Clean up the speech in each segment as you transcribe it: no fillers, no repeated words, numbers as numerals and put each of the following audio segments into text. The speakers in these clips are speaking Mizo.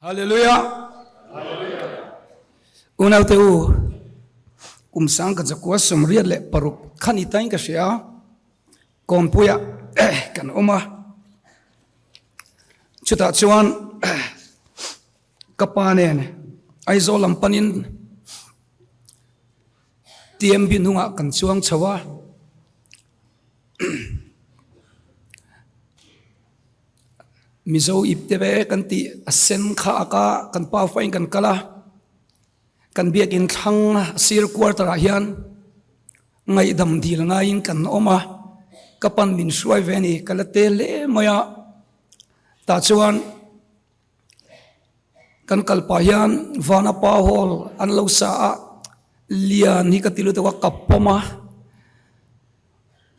Hallelujah! Unaute u, kum sang ka zakua 86 kha ni tain ka hria a, Kawnpuiah kan awm a, chutah chuan ka pa nen Aizawl lam panin TMB hnungah kan chuang chho a. Mizo ip te ve kan tih a sen kha a ka kan pa fain kan kal a, kan biakin thlang sir quarter ah hian ngaihdam dil ngaiin kan awm a, ka pan min hruai ve a ni, ka la tel hle mai a, tah chuan kan kal pah hian Vanapa hall an lo sa a, lian hi ka ti lutuk a, ka pawm a,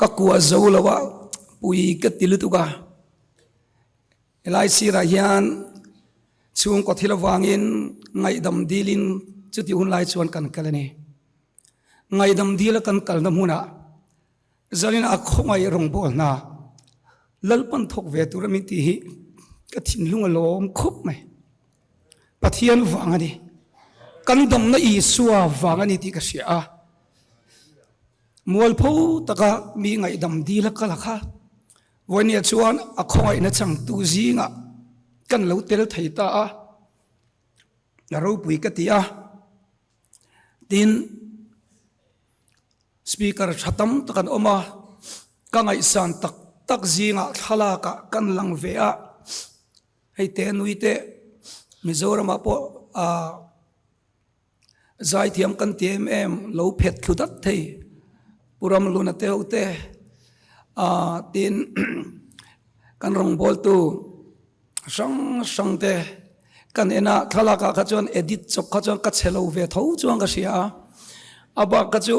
ka kuah zo lo a, pui ka ti lutuk a, helai sirah hian chhungkaw thil avangin ngaihdam dilin chutih hun lai chuan kan kal a ni. Ngaihdam dila kan kalna hmunah Zalin a khawngaih rawngbâwl hna Lalpan thawk ve tur a min tih hi ka thinlung a lawm khawp mai. Pathian vang a ni. Kan damna Isua vang a ni tih ka hria a. Mualpho taka mi ngaihdam dil a kal a kha. Vawinia chuan a khawngaihna changtu zingah kan lo tel thei ta a, a ropui ka ti a. Tin. Speaker tha tam tak an awm a, ka ngaihsan tak tak zingah thlalak ah kan lang ve a, hei te nui te Mizoramah pawh ah zaithiam kan ti em em lo phet thlu dat thei Pu Ramluna te ho te ah tin kan rawngbawltu hrang hrang te kan en a thlalak ah kha chuan edit chawp kha chuan ka chhe lo ve tho chuan ka hria a a bak kha chu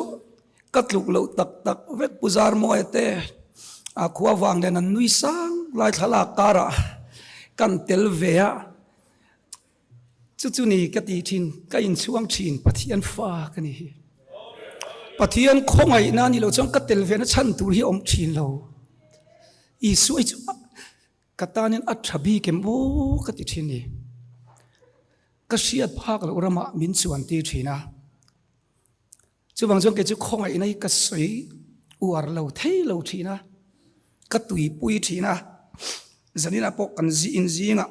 ka tluk loh tak tak vek pu zar mawi te a khua vang nen an nui sang lai thlalak karah kan tel ve a chu chu ni ka ti thin ka inchhuang thin Pathian fa ka ni hi Pathian khawngaihna ni lo chuan ka tel ve na chhan tur hi a awm thin lo Isua hi chu Ka tanin a tha bik em aw ka ti thin ni. Ka hriat phak loh ramah min chuan tir thin a. Chuvang chuan kei chu khawngaihna hi ka sawi uar lo thei lo thin a, ka tuipui thin a. Zaninah pawh kan in zingah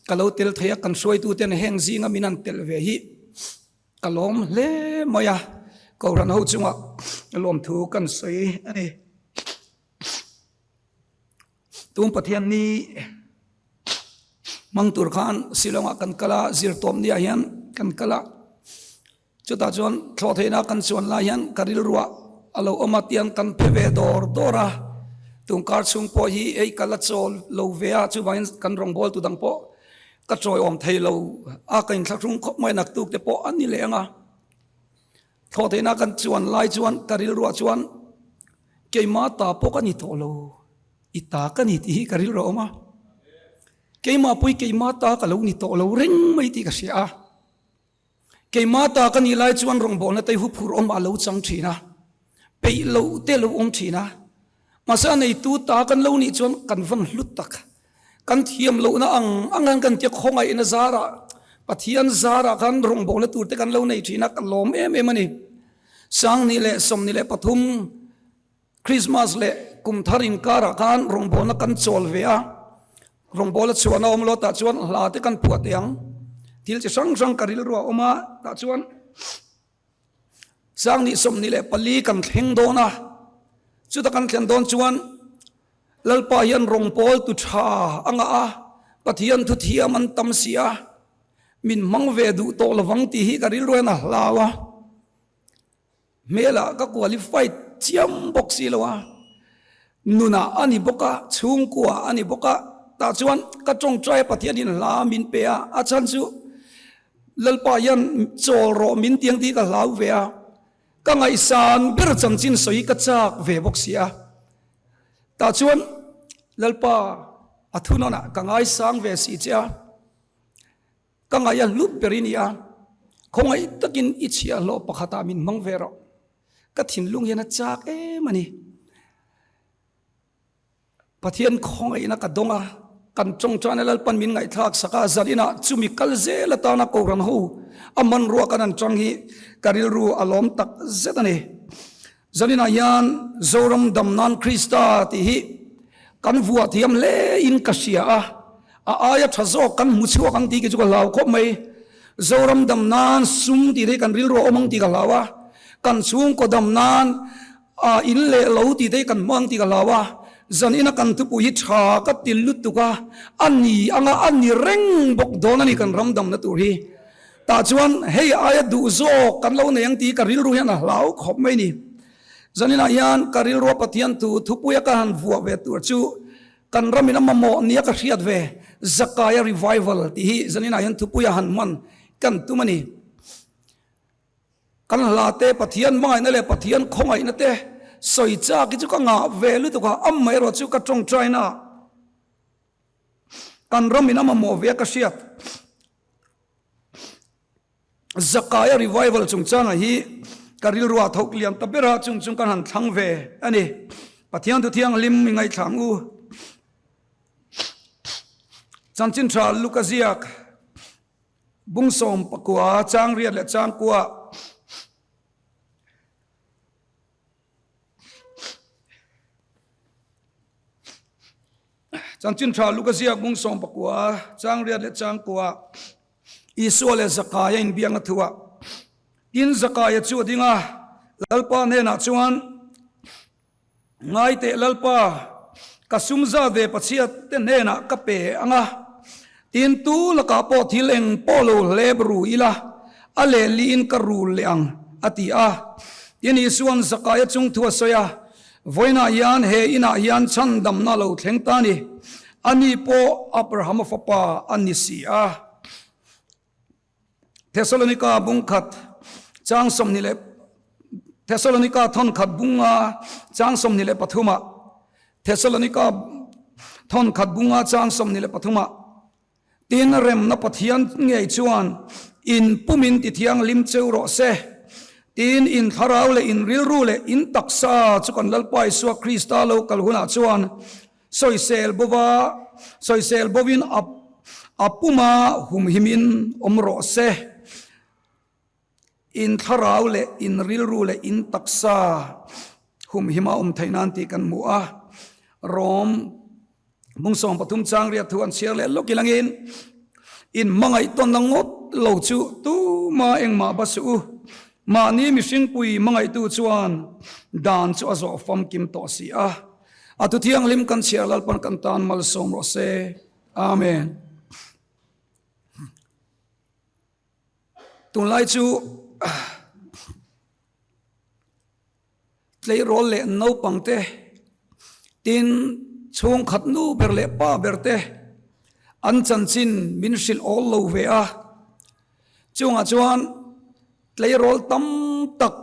ka lo tel thei a, kan hruaituten heng zinga min han telh ve hi ka lawm hle mai a, Kohhran ho chungah lawmthu kan sawi a ni. Tun Pathian ni hmang tur khan Shillong ah kan kal a, zirtawp ni ah hian kan kal a, chutah chuan thlawh theihna kan chuan lai hian ka rilruah a lo awm a tiang kan phe ve dawr dawr a, tun kar chhung pawh hi hei ka la chawl lo ve a, chuvangin kan rawngbawltu dang pawh ka chawiawm thei lo a, ka inthlahrung khawp mai naktuk te pawh a ni leh ang a. Thlawh theihna kan chuan lai chuan ka rilruah chuan keimah ta pawh ka ni tawh lo, i ta ka ni tih hi ka rilru a awm a. Keimah pawh hi keimah ta ka lo ni tawh lo reng mai tih ka hria a. Keimah ta ka nih lai chuan rawngbawlna te hi huphurh awmah a lo chang thin a, peih loh te a lo awm thin a. Mahse a neitu ta kan lo nih chuan kan van hlut tak. Kan thiam lohna ang ang hian kan tia khawngaihna zarah Pathian zarah khan rawngbawlna tur te kan lo nei thin a, ka lawm em em a ni. 2023 Christmas leh kum thar inkarah khan rawngbawlna kan chawl ve a, rawngbawla chhuahna awm lo tah chuan hla te kan phuah teh ang. Thil chi hrang hrang ka rilru a awm a, tah chuan 2024 kan thleng dawn a, chuta kan thlen dawn chuan Lalpa hian rawng pawl tu tha a ngah a, Pathian thu thiam an tam si a, min hmang ve duh tawh lovang tih hi ka rilru hian a hlau a, hmelah ka qualified chiam bawk si lo a, nunah a ni bawk a, chhungkua a ni bawk a, tah chuan ka tawngtai a Pathianin hla min pe a, a chhan chu Lalpa hian chawl rawh min tiang tih ka hlau ve a, ka ngaihsan ber chanchin sawi ka chak ve bawk si a. Tah chuan Lalpa a thunawnah ka ngaisang ve si che a, ka ngaih a hlut ber i ni a, khawngaih takin i chhiahhlawh pakhatah min hmang ve rawh. Ka thinlung hian a chak em a ni. Pathian khawngaihna ka dawng a. Kan tawngtaina Lalpan min ngaihthlak sak a, zaninah chumi kal zel atana Kohhran ho a hmanrua kan han tang hi ka rilru a lawm tak zet a ni. Zaninah hian Zoram dam nan Krista tih hi kan vuah thiam hle in ka hria a, a aia tha zawk kan hmu chhuak ang tih khi chu ka hlau khawp mai. Zoram dam nan sum tih te hi kan rilru a awm ang tih ka hlau a, kan chhungkaw dam nan A in leh lo tih te hi kan hmang tih ka hlau a, zan ina kan thupui hi tha ka ti lutuk a, a ni anga a ni reng bawk dawn a ni kan ram damna tur hi. Tah chuan hei aia duh zawk kan lo nei ang tih hi ka rilru hian a hlau khawp mai ni. Zan inah hian ka rilrua Pathian thu thupuia ka han vuah ve tur chu kan ram in a mamawh nia ka hriat ve Zakaia Revival tih hi zan inah hian thupuia han hman kan tum a ni. Kan hla te Pathian hmangaihna leh Pathian khawngaihna te sawi chak hi chu ka ngah ve lutuk a, amaherawh chu ka tawngtaina ah kan ram in a mamawh ve a ka hriat. Zakaia revival chungchanga hi ka rilru ah thawk lian ta ber a, chung chung kan han thlang ve a ni. Pathian thu thianghlim i ngaihthla ang u. Chanchin tha Luka ziak. Bungsawm pakua, Changriat leh Changkua. Chanchin tha Luka ziak Bungsawm pakua, Changriat leh Changkua. Isua leh Zakaia inbiakna thuah. Tin, Zakaia chu a ding a, Lalpa hnenah chuan, Ngai teh Lalpa, ka sum zat ve Pathian te hnenah ka pe ang a, tin tu lakah pawh thil eng pawh lo hlep ru ila, a lehliin ka rul leh ang, a ti a. Tin Isua'n Zakaia chung thu a sawi a, Vawiinah hian he inah hian chhandamna lo thleng ta ni, ani pawh Abrahama fapa a ni si a. Thesalonika bung khat chang 24 leh Thesalonika thawn khat bunga chang 23 ah Thesalonika thawn khat bunga chang 23 ah Tin remna Pathian ngei chuan in pumin ti thianghlim cheu rawh se. Tin in thlarau leh in rilru leh in taksa chu kan Lalpa Isua Krista lo kal hunah chuan Sawisel bova, sawisel bovin a a puma humhimin awm rawh se. In thlarau leh in rilru leh in taksa humhima awm theih nan tih kan hmu a. Rom bung 13 chang riat thu an chhiar leh lawk ilangin in hmangaih tawnna ngawt lo chu tuma engmah ba suh u. Mahni mihringpui hmangaihtu chuan dan chu a zawh famkim tawh si a. A thu thianghlim kan chhiar Lalpan kan tan malsawm rawh se. Amen. Tunlai chu tleirawl leh naupang te tin chhungkhat nu ber leh pa ber te an chanchin min hrilh awl lo ve a. Chungah chuan tleirawl tam tak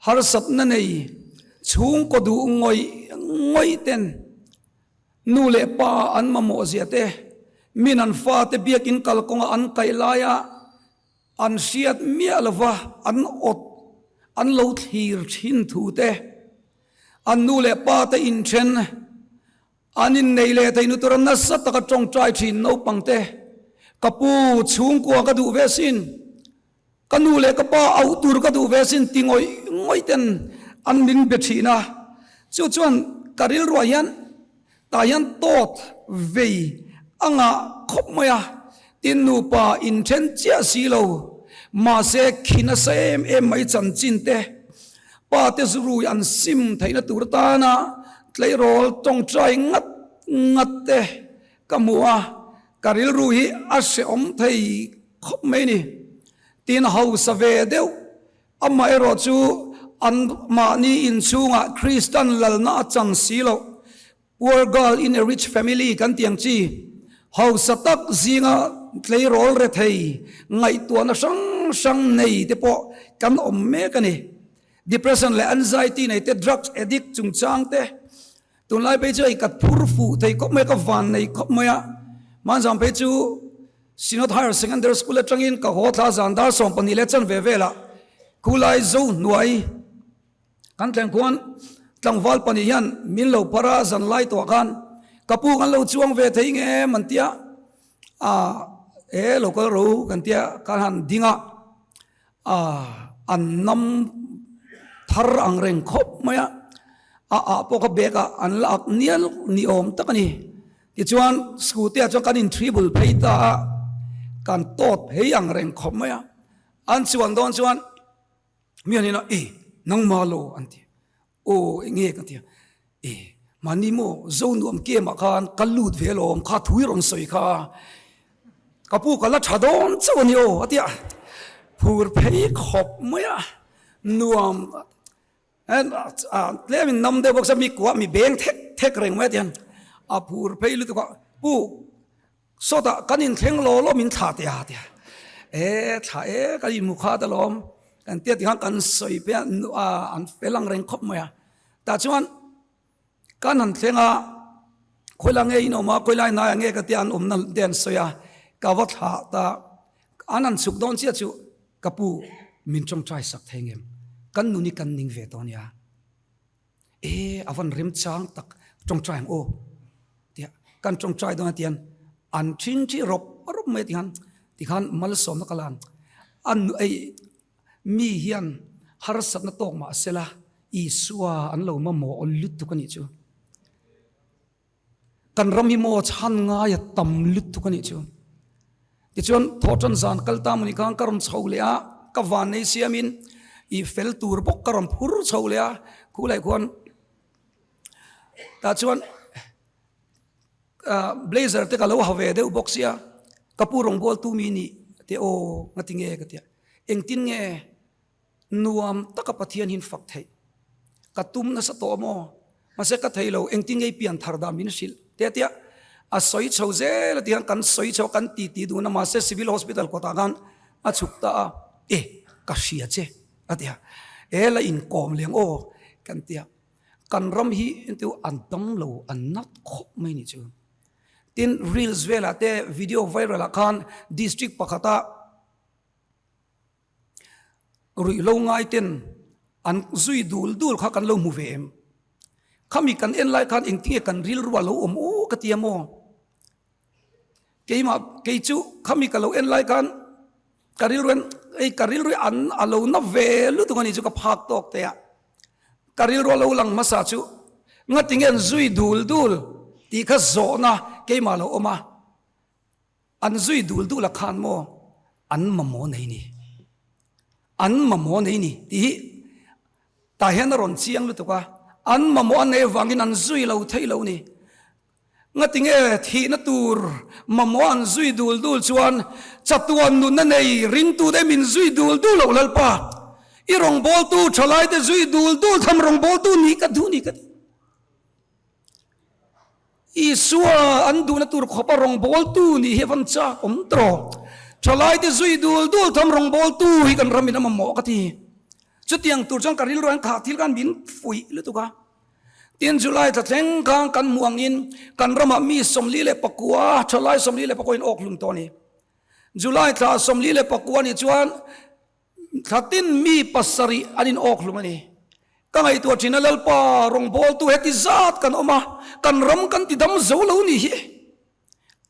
Harsatna nei chhungkaw duh ngawih ngawih ten nu leh pa an mamawh zia te, min an fate biakin kalkawnga an kaih laia an hriat miah lova an awt an lo thlir thin thu te, an nu leh pa te inthen an innei leh theih nu tura nasa taka tawngtai thin naupang te, ka pu chhungkua ka duh ve sin. Ka nu leh ka pa auh tur ka duh ve sin ti ngawih ngawih ten an min be thin a, chu chuan ka rilruah hian tah hian tawt vei a ngah khawp mai a, tin nupa inthen chiah si lo, mahse khi nasa em em mai chanchin te, pa te zurui an sim theihna tur atana tleirawl tawngtai ngat ngat te ka hmu a, ka rilru hi a hrehawm thei khawp mai ni. Tin hausa ve deuh, amaherawh chu an mahni inchhungah Kristan lalna a chang si loh, poor girl in a rich family kan tih ang chi, hausa tak zinga tleirawl rethei ngaihtuahna hrang hrang nei te pawh kan awm mek a ni. Depression leh anxiety nei te, drugs addict chungchang te, tunlai phei chu hei ka phur fuh thei khawp mai a, ka van nei khawp mai a, hmanzam phei chu Synod Higher Secondary School atangin ka haw thla zan dar 12 leh chanve velah khulai zo hnuai kan thleng khuan tlangval pahnih hian min lo phar a, zan lai tawh khan. Ka pu kan lo chuang ve thei nge em an tia, a e lo kal ro kan tia kan han ding a, a an nam thar ang reng khawp mai a, a ah pawh kha bag ah an la ak nial ni awm tak a ni. Tichuan scooty ah chuan kan in tribble phei ta a, kan tawt phei ang reng khawp mai a, an chuan dawn chuan mi an in a e nangmah lo an ti. Aw enge ka ti a, e mahni maw zo nuam kem ah khan ka lut ve alawm kha thui rawn sawi kha ka pu ka la tha dawn chauh a ni aw a ti a, phur phei khawp mai a, nuam tlem in nam deuh bawk sia mi kuah mi beng thek thek reng mai a ti a, a phur phei lutuk a pu Sawtah kan inthleng law law min thlah teh a tia. E thlah e kan inhmu khat alawm kan tia tikhan kan sawi phei a an fel ang reng khawp mai a. Tah chuan kan han thleng a khawilai nge in awm a khawilai hnaiah nge ka tia an awmna te an sawi a ka va thlah ta an han chhuk dawn chiah chu ka pu min tawngtai sak thei ngem kan nun hi kan ning ve tawh ania. E a van remchang tak tawngtai ang aw tia kan tawngtai dawn a tian an thin thi rawp rawp mai a tikhan tikhan malsawmna ka lan an ei mi hian harsatna tawk mah sela Isua an lo mamawh awl lutuk a nih chu. Kan ram hi maw chhan ngai a tam lutuk a nih chu. Tichuan thawhtan zan kal ta mawni khan ka rawn chho leh a, ka van nei siamin i fel tur bawk ka rawn phur chho leh a, khulai khuan tah chuan blazer te ka lo ha ve deuh bawk sia, ka pu rawngbawltu mi nih te aw ngati nge ka tia, engtin nge Nuam taka Pathian hin fak theih ka tum nasa tawh maw? Mahse ka thei lo, engtin ngei pian thar dan min hrilh te tia a sawi chho zel a ti khan kan sawi chho a kan ti ti dun a mahse Civil Hospital kawtah khan a chhuk ta a, e ka hria che a ti a, e la inkawm leng aw kan ti a, kan ram hi entiu an dam lo an nat khawp mai nih chu. Tin reels velah te video viral ah khan district pakhata Ruihhlo ngai ten an zui dul dul kha kan lo hmu ve em? Khami kan en lai khan engtinge kan rilru a lo awm aw ka ti a maw? Keimah kei chu khami ka lo en lai khan ka rilru hian hei ka rilru hi an a lo na ve lutuk a nih chu ka phak tawk te a. Ka rilru a lo lang hmasa chu ngatinge an zui dul dul tih kha zawhna keimah a lo awm a. An zui dul dul a khan maw an mamawh nei ni, an mamawh nei ni tih hi tah hian a rawn chiang lutuk a, an mamawh a nei avangin an zui lo thei lo ni. Ngatinge thihna tur mamawh an zui dul dul chuan chatuan nunna nei ringtute min zui dul dul loh Lalpa, i rawngbawltu thalaite zui dul dul tham rawngbawltu nih ka duh ni ka ti. Isua an duhna tur khawpa rawngbawltu nih hi a van chak awm tawh. Thalaite zui dul dul tham rawngbawltu hi kan ramin a mamawh ka ti. Chutiang tur chuan ka rilru hian khah thil khan min fuih lutuk a. Tin July thla thleng khan kan hmuh angin kan ramah mi 49, thalai 44 in awk hlum tawh a ni. July thla 44 nih chuan Thla tin mi pasarih an in awk hlum a ni. Ka ngaihtuah thin a Lalpa rawngbawltu heti zat kan awm a, kan ram kan ti dam zo lo ni hi.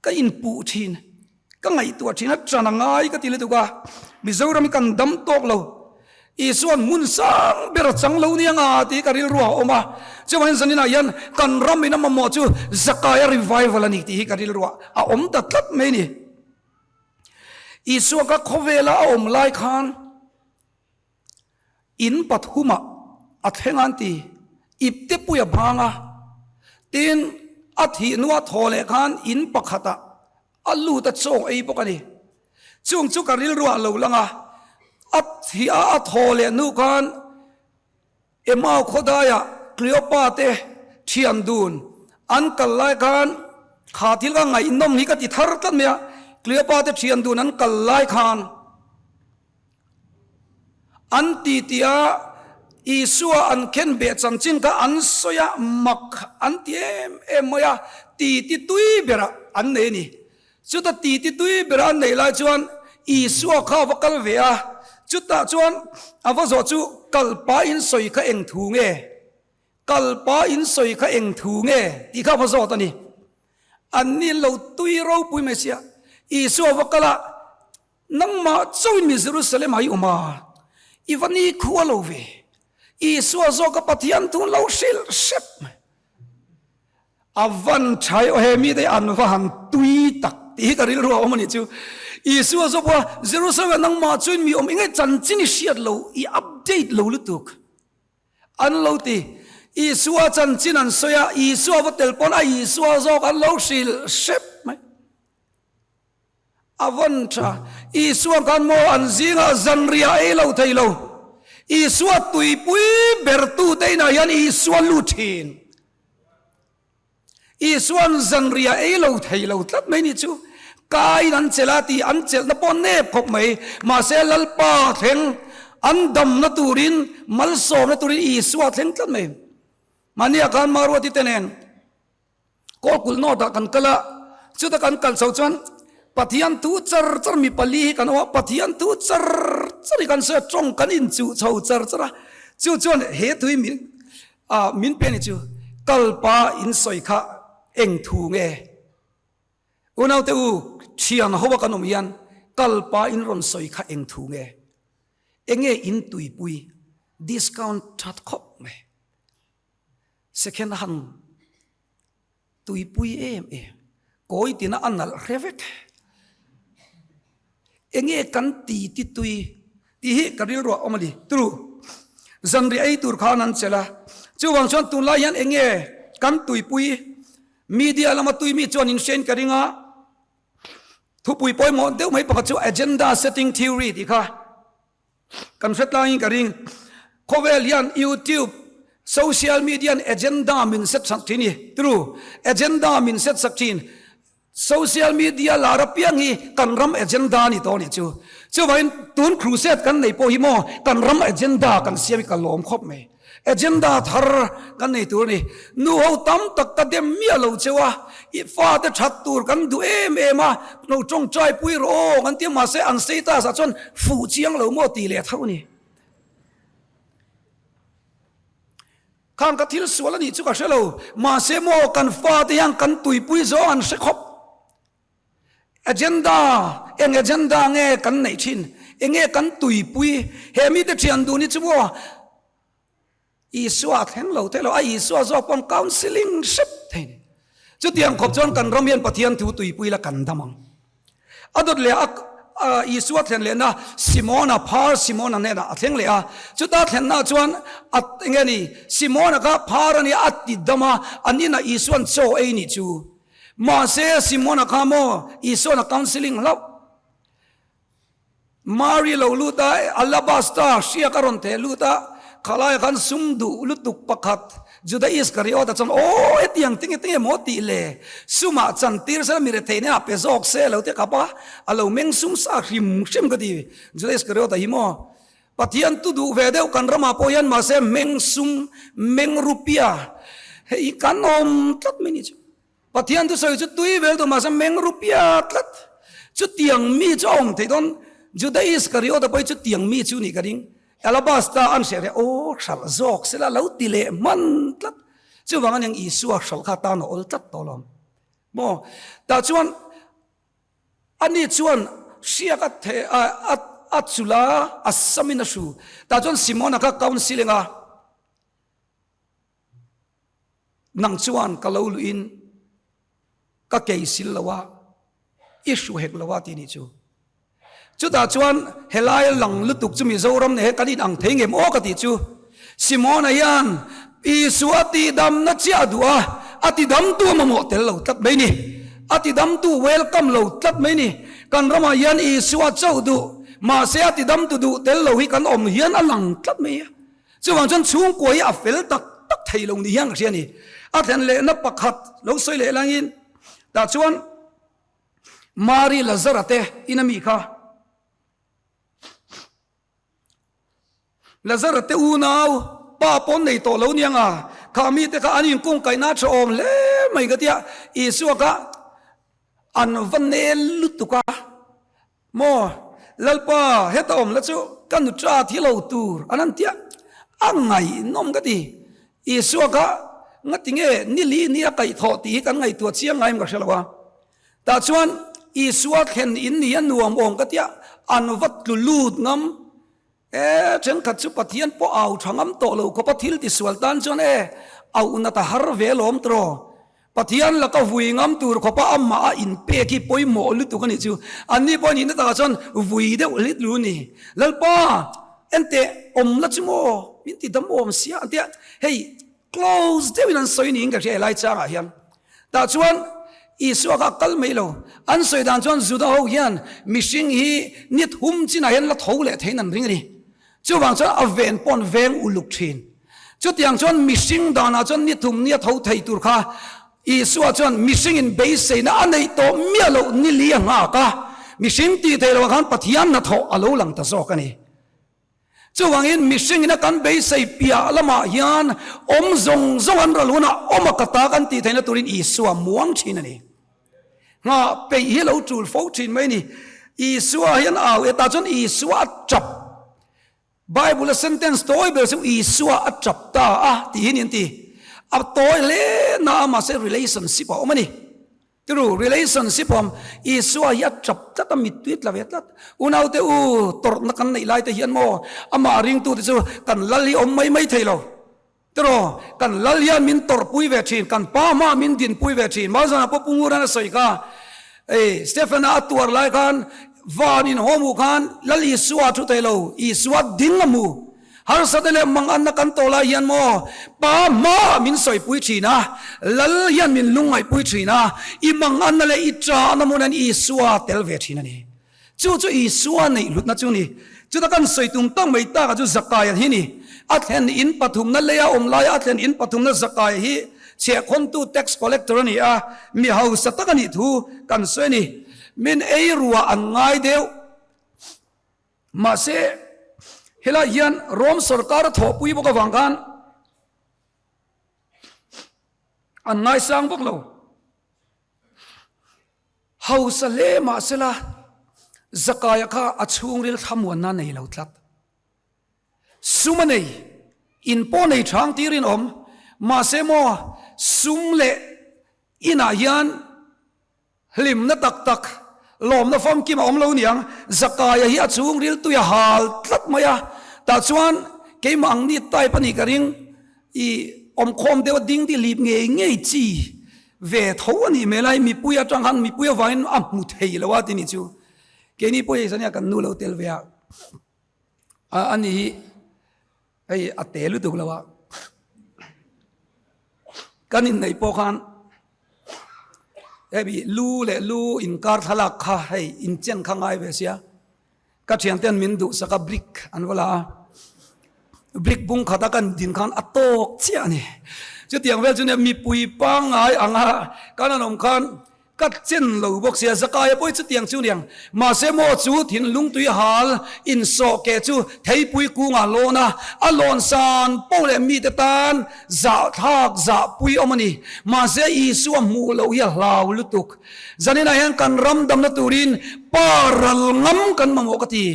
Ka inpuh thin, ka ngaihtuah thin a ṭan a ngai ka ti lutuk a, Mizoram hi kan dam tawk lo. Isua'n hmun sang ber a chang lo nia nga tih ka rilru a awm a, chuvangin zaninah hian kan ram in a mamawh chu Zakaia revival a ni tih hi ka rilru ah a awm ta tlat mai a ni. Isua kha khawvela a awm lai khan in pathumah a thleng an ti, ipte pui a bang a, tin a thih hnua thaw leh khan in pakhatah a lut a chaw ei bawk a ni. Chung chu ka rilruah a lo lang a, a thih a a thaw leh hnu khan Emau khawdaiah Kleopa te thian dun an kal lai khan kha thil kha ngaihnawm hi ka ti thar tlat mai a, Kleopa te thian dun an kal lai khan an ti ti a, Isua an khen beh chanchin kha an sawi a, mak an ti em em mai a, ti ti tui berah an nei a ni. Chuta titi tui bera an neih lai chuan Isua kha a va kal ve a, chutah chuan a va zawh chu kal pa in sawi kha eng thu nge? Kal pa in sawi kha eng thu nge? tih kha a va zawt a ni. Anni an lo tui ropui mai sia. Isua va kal a, Nangmah chauhin mi Jerusalem ah i awm a, i va ni khua lo ve. Isua zawka Pathian thu an lo hrilh hrep mai. A van tha i aw he mite hi an va han tui tak tih hi ka rilru a awm a nih chu. Isua zawk pawh a Jerusalem ah nangmah chuin mi awm eng nge chanchin i hriat lo, i update lo lutuk an lo ti. Isua chanchin an sawi a, Isua va tel pawn a Isua zawk an lo hrilh hrep mai. A vawn tha. Isua khan maw an zingah zanriah ei lo thei lo. Isua tuipui bertute inah hian Isua lut thin. Isua'n zanriah ei lo thei lo tlat mai nih chu. Kaiin an chelh a tih an chelhna pawh nep khawp mai. Mahse Lalpa thleng an damna turin malsawmna turin Isua thleng tlat mai. Mahnia khan Maruati te nen Kawlkulh North ah kan kal a, chuta kan kal chho chuan Pathian thu char char mi pali hi kan awm a, Pathian thu char char hi kan sawi a, tawng kan inchuh chho char char a, chu chuan he thu hi min ah min pe a ni chu, kalpa in sawi kha eng thu nge? Unaute u, thian ho a kan awm hian kalpa in rawn sawi kha eng thu nge? Enge in tuipui discount that khawp mai. Second hand tuipui em em, kawi tina a nalh hre vek. Enge kan ti ti tui tih hi ka rilru ah awm a ni. Turu, zanriah ei tur khan an chelh a, chuvang chuan tunlai hian enge kan tuipui media lama tui mi chuan in hriain ka ring a, thupui pawimawh deuh mai pakhat chu agenda setting theory tih kha. Kan hre tlangin ka ring. Khawvel hian YouTube, social media in agenda min set sak thin i, true, agenda min set sak thin. Social media lar apiang hi kan ram agenda a ni tawh a nih chu. Chuvangin tun crusade kan nei pawh hi maw kan ram agenda kan siam hi ka lawm khawp mai. Agenda thar kan nei tur a ni. Nu ho tam tak ka dem miah lo cheu a, i fate that tur kan duh em em a, lo tawngtai pui rawh aw kan ti a, mahse an status ah chuan fuh chiang lo maw tih leh tho a ni. Khang ka thil sual a nih chu ka hre lo, mahse maw kan fate hian kan tuipui zawng an hre khawp. Agenda, eng agenda nge kan neih thin? Enge kan tuipui? He mite thian dun hi chu maw Isua a thleng lo thei lo, a Isua zawk pawn counselling hrep thei ni. Chutiang khawp chuan kan ram hian Pathian thu tuipui la kan dam ang. A dawt leh a Isua thlen lehna Simona, phar Simona hnenah a thleng leh a. Chuta thlenna chuan a enge ni Simona kha phar a nia a ti dam a, an inah Isua'n chaw ei nih chu. Mahse, Simona kha maw Isua'n a counselling hlauh? Mari lo lut a, alabasta hriak a rawn theh lut a, khalaiah khan sum duh lutuk pakhat Juda Iskariota chuan, Aw, hetiang tinge tinge maw tih le, sumah chan tir sela mi rethei hnenah pe zawk se lo ti khap a, a lo meng sum sa hrim hrim ka ti Juda Iskariota hi maw. Pathian tu duh ve deuh kan ramah pawh hian mahse meng sum, meng rupia hei kan awm tlat mai ni chu. Pathian thusawi chu tui vel tur mahse meng rupia tlat. Chutiang mi chu a awm theih dawn. Juda Iskariota pawh hi chutiang mi chu nih ka ring. Alabasta an hriat hian aw hralh zawk sela lo ti leh hman tlat. Chuvang aniang Isua hralh kha tan a awl tlat tawh lo. Maw? Tah chuan ani chuan hriak a the a a chulh a, a samin a hru. Tah chuan Simona kha counselling a. Nang chuan ka lo luhin ka kei sil lo a, i hru hek lo a ti nih chu. Chutah chuan helai lang lutuk chu Mizoram nen hian kan inang thei ngem aw ka tih chu. Simona hian Isua tihdamna chiah a duh a, a tidamtu a mamawh tel lo tlat mai ni. A tidamtu welcome lo tlat mai ni. Kan ramah hian Isua chauh duh, mahse a tidamtu duh tel lo hi kan awm hian a lang tlat mai a. Chuvang chuan chhungkua hi a fel tak tak thei lo ni hian ka hria a ni. A thlen lehna pakhat lo sawi leh langin tah chuan Mari Lazara te in a mi kha Lazara te unau pa pawn nei tawh lo niang a, kha mite kha an inkungkaihna a tha awm hle mai ka tia Isua kha an va nel lutuk a. Maw Lalpa, heta awm la chu ka nutra thi lo tur an han tia, a ngaihnawm ka ti. Isua kha. Ngati nge ni li ni a kaihthawh tih hi kan ngaihtuah chiang ngaiin ka hre lo a. Tah chuan Isua thlen in ni a nuam awm ka tia, an va tlu lut ngam. E, thenkhat chu Pathian pawh au tha ngam tawh lo khawpa thil tisual tan chuan e, auh nat a har ve lawm tawh. Pathian laka vui ngam tur khawpa amah a inpek hi pawimawh lutuk a nih chu. Anni pawh nihna takah chuan vui deuh hlit lu a ni. Lalpa, enteh awm la chu maw? Min ti dam awm sia an tia. Hei, close deuhin an sawi niin ka hria helai changah hian. Tah chuan Isua kha a kal mai lo. An sawi dan chuan Juda ho hian mihring hi ni thum chinah hian la tho leh theiin an ring a ni. Chuvang chuan a ven pawh an veng uluk thin. Chutiang chuan mihring danah chuan ni thum nia tho thei tur kha Isua chuan mihringin beiseina a neih tawh miah loh ni li a nghak a, mihring tih theih loah khan Pathian hnathawh a lo lang ta zawk a ni. Chuvangin mihringin a kan beisei piah lamah hian awm zawng zawng an ral hunah awm a ka ta kan tih theihna turin Isua muang thin a ni. Nghah peih hi lo tul fo thin mai a ni. Isua hian au e tah chuan Isua a tap. Bible a sentence tawi ber chu Isua a tap ta a tih hi ni an ti. A tawi hle na a mahse relationship a awm a ni. Tiru, relationship awm, Isua hi a tap tlat a, mittui a tla ve tlat. Unaute u, tawrhna kan neih lai te hian maw, amah ringtute chu kan lal hi awm mai mai thei lo. Tiraw, kan lal hian min tawrhpui ve thin, kan pa hmaah min dinpui ve thin. Malzana pawh Pu Ngura'n a sawi kha, Ei, Stephena a tuar lai khan van inhawm uh khan Lal Isua a thu thei lo, Isua ding a hmu. Harsate leh manganna kan tawh lai hian maw, pa hmaah min sawipui thin a, Lal hian min lungngaihpui thin a, i manganna leh i ṭahna hmun hian Isua tel ve thin a ni. Chu chu Isua neih hlutna chu ni. Chuta kan sawi tum tak mai taka chu Zakaia hi ni. A thlen in pathumna leia awm laia a thlen in pathumna Zakaia hi chhiahkhawntu tax collector a ni a, mi hausa tak a nih thu kan sawi a ni. Min ei ruah an ngai deuh. Mahse, helai hian Rom sorkar a thawhpui bawk avang khan an ngaisang bawk lo. Hausa hle mahsela Zakaia kha a chhungril thlamuanna nei lo tlat. Sum a nei, in pawh nei chang tirin awm, mahse maw sum leh inah hian hlimna tak tak, lawmna famkim a awm lo niang. Zakaia hi a chhungril tui a hal tlat mai a, tah chuan keimah ang ni type a nih ka ring. I awmkhawm deuh a ding tih lip ngei ngei chi ve tho a nih hmel a, hei mipui atang khan mipui avangin a hmu thei lo a ti nih chu. Keini pawh hei zania kan nu lo tel ve a, a ani hi hei a te lutuk lo a, kan inneih pawh khan hemi lu leh lu inkar thlalak kha hei inchen kha ngai ve sia. Ka thianten min duhsak a brick an va la a, brick bung khat a kan din khan a tawk chiah a ni. Chutiang vel chu nia mipui pangngai anga kan an awm khan ka chen lo bawk sia, Zakaia pawh hi chutiang chu niang. Mahse maw chu thinlung tui hal insawh keh chu theipui kungah lawn a, a lawn san poh leh mite tan zahthlak zahpui awm a ni. Mahse Isua hmuh loh hi a hlau lutuk. Zaninah hian kan ram damna turin pa ral ngam kan mamawh ka ti.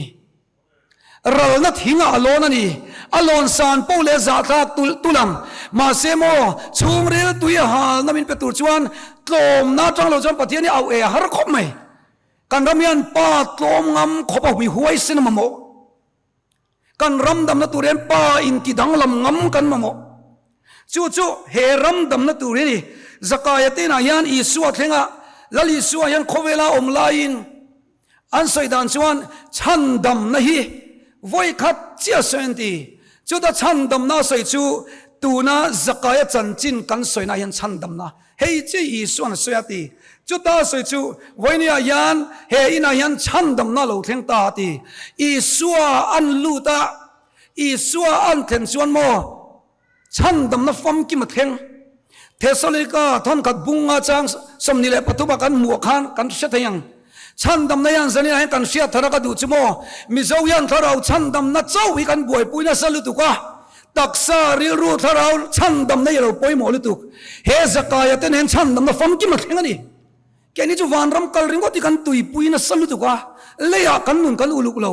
Ralna thingah a lawn a ni. A lawn san poh leh zahthlak tulh tulh ang. Mahse maw, chhungril tui a halna min pe tur chuan tlawmna atang lo chuan Pathian hi auh e a har khawp mai. Kan ram hian pa tlawm ngam khawp a mi huaisen a mamawh. Kan ram damna tur hian pa inti danglam ngam kan mamawh. Chu chu he ram damna tur hi a ni. Zakaia te inah hian Isua thlenga Lal Isua hian khawvela awm laiin an sawi dan chuan chhandamna hi vawi khat chiah sawi an ti. Chuta chhandamna a sawi chu tuna Zakaia chanchin kan sawina hian chhandamna Hei chi Isuan a sawi a ti. Chuta a sawi chu, Vawinia hian he inah hian chhandamna lo thleng ta a ti. Isua an lut a, Isua an thlen chuan maw chhandamna famkim a thleng. Thesalonika thawnkhat bunga chang 23 ah kan hmuh khan kan hre thei ang. Chhandamna hian zaninah hian kan hriat thar a ka duh chu maw? Mizo hian thlarau chhandamna chauh hi kan buaipui nasa lutuk a, taksa, rilru, thlarau chhandamna hi a lo pawimawh lutuk. He Zakaia te nen chhandamna famkim a thleng a ni. Keini chu vanram kal ringawt hi kan tuipui nasa lutuk a, leiah kan nun kan uluk lo.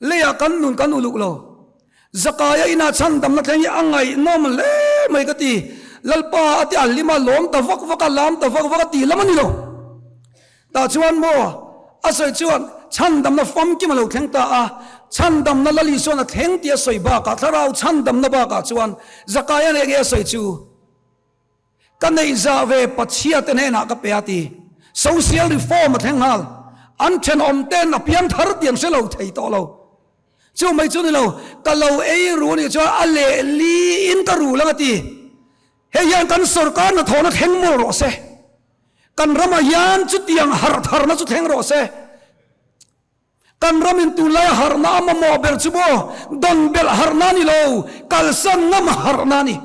Leiah kan nun kan uluk lo. Zakaia inah chhandamna thleng hi a ngaihnawm hle mai ka ti. Lalpa a ti a lim a, lawm ta vak vak a, lam ta vak vak a ti lam a ni lo. Tah chuan maw a sawi chuan chhandamna famkim a lo thleng ta a, chhandamna Lal Isuan a thleng tih a sawi bakah thlarau chhandamna bakah chuan Zakaia nen nge a sawi chu? Ka neih zah ve Pathiate hnenah ka pe a ti. Social reform a thleng nghal. An thenawm ten a piang thar tih an hre lo thei tawh lo. Chu mai chu ni lo, ka lo ei ru anih chuan a lehli in ka rul ang a ti. Hei hian kan sorkar hnathawhna thleng mawl rawh se. Kan ramah hian chutiang harh tharna chu thleng rawh se. Kan ramin tunlaia harhna a mamawh ber chu maw dawn belh harhna a ni lo, kalsan ngam harhna a ni.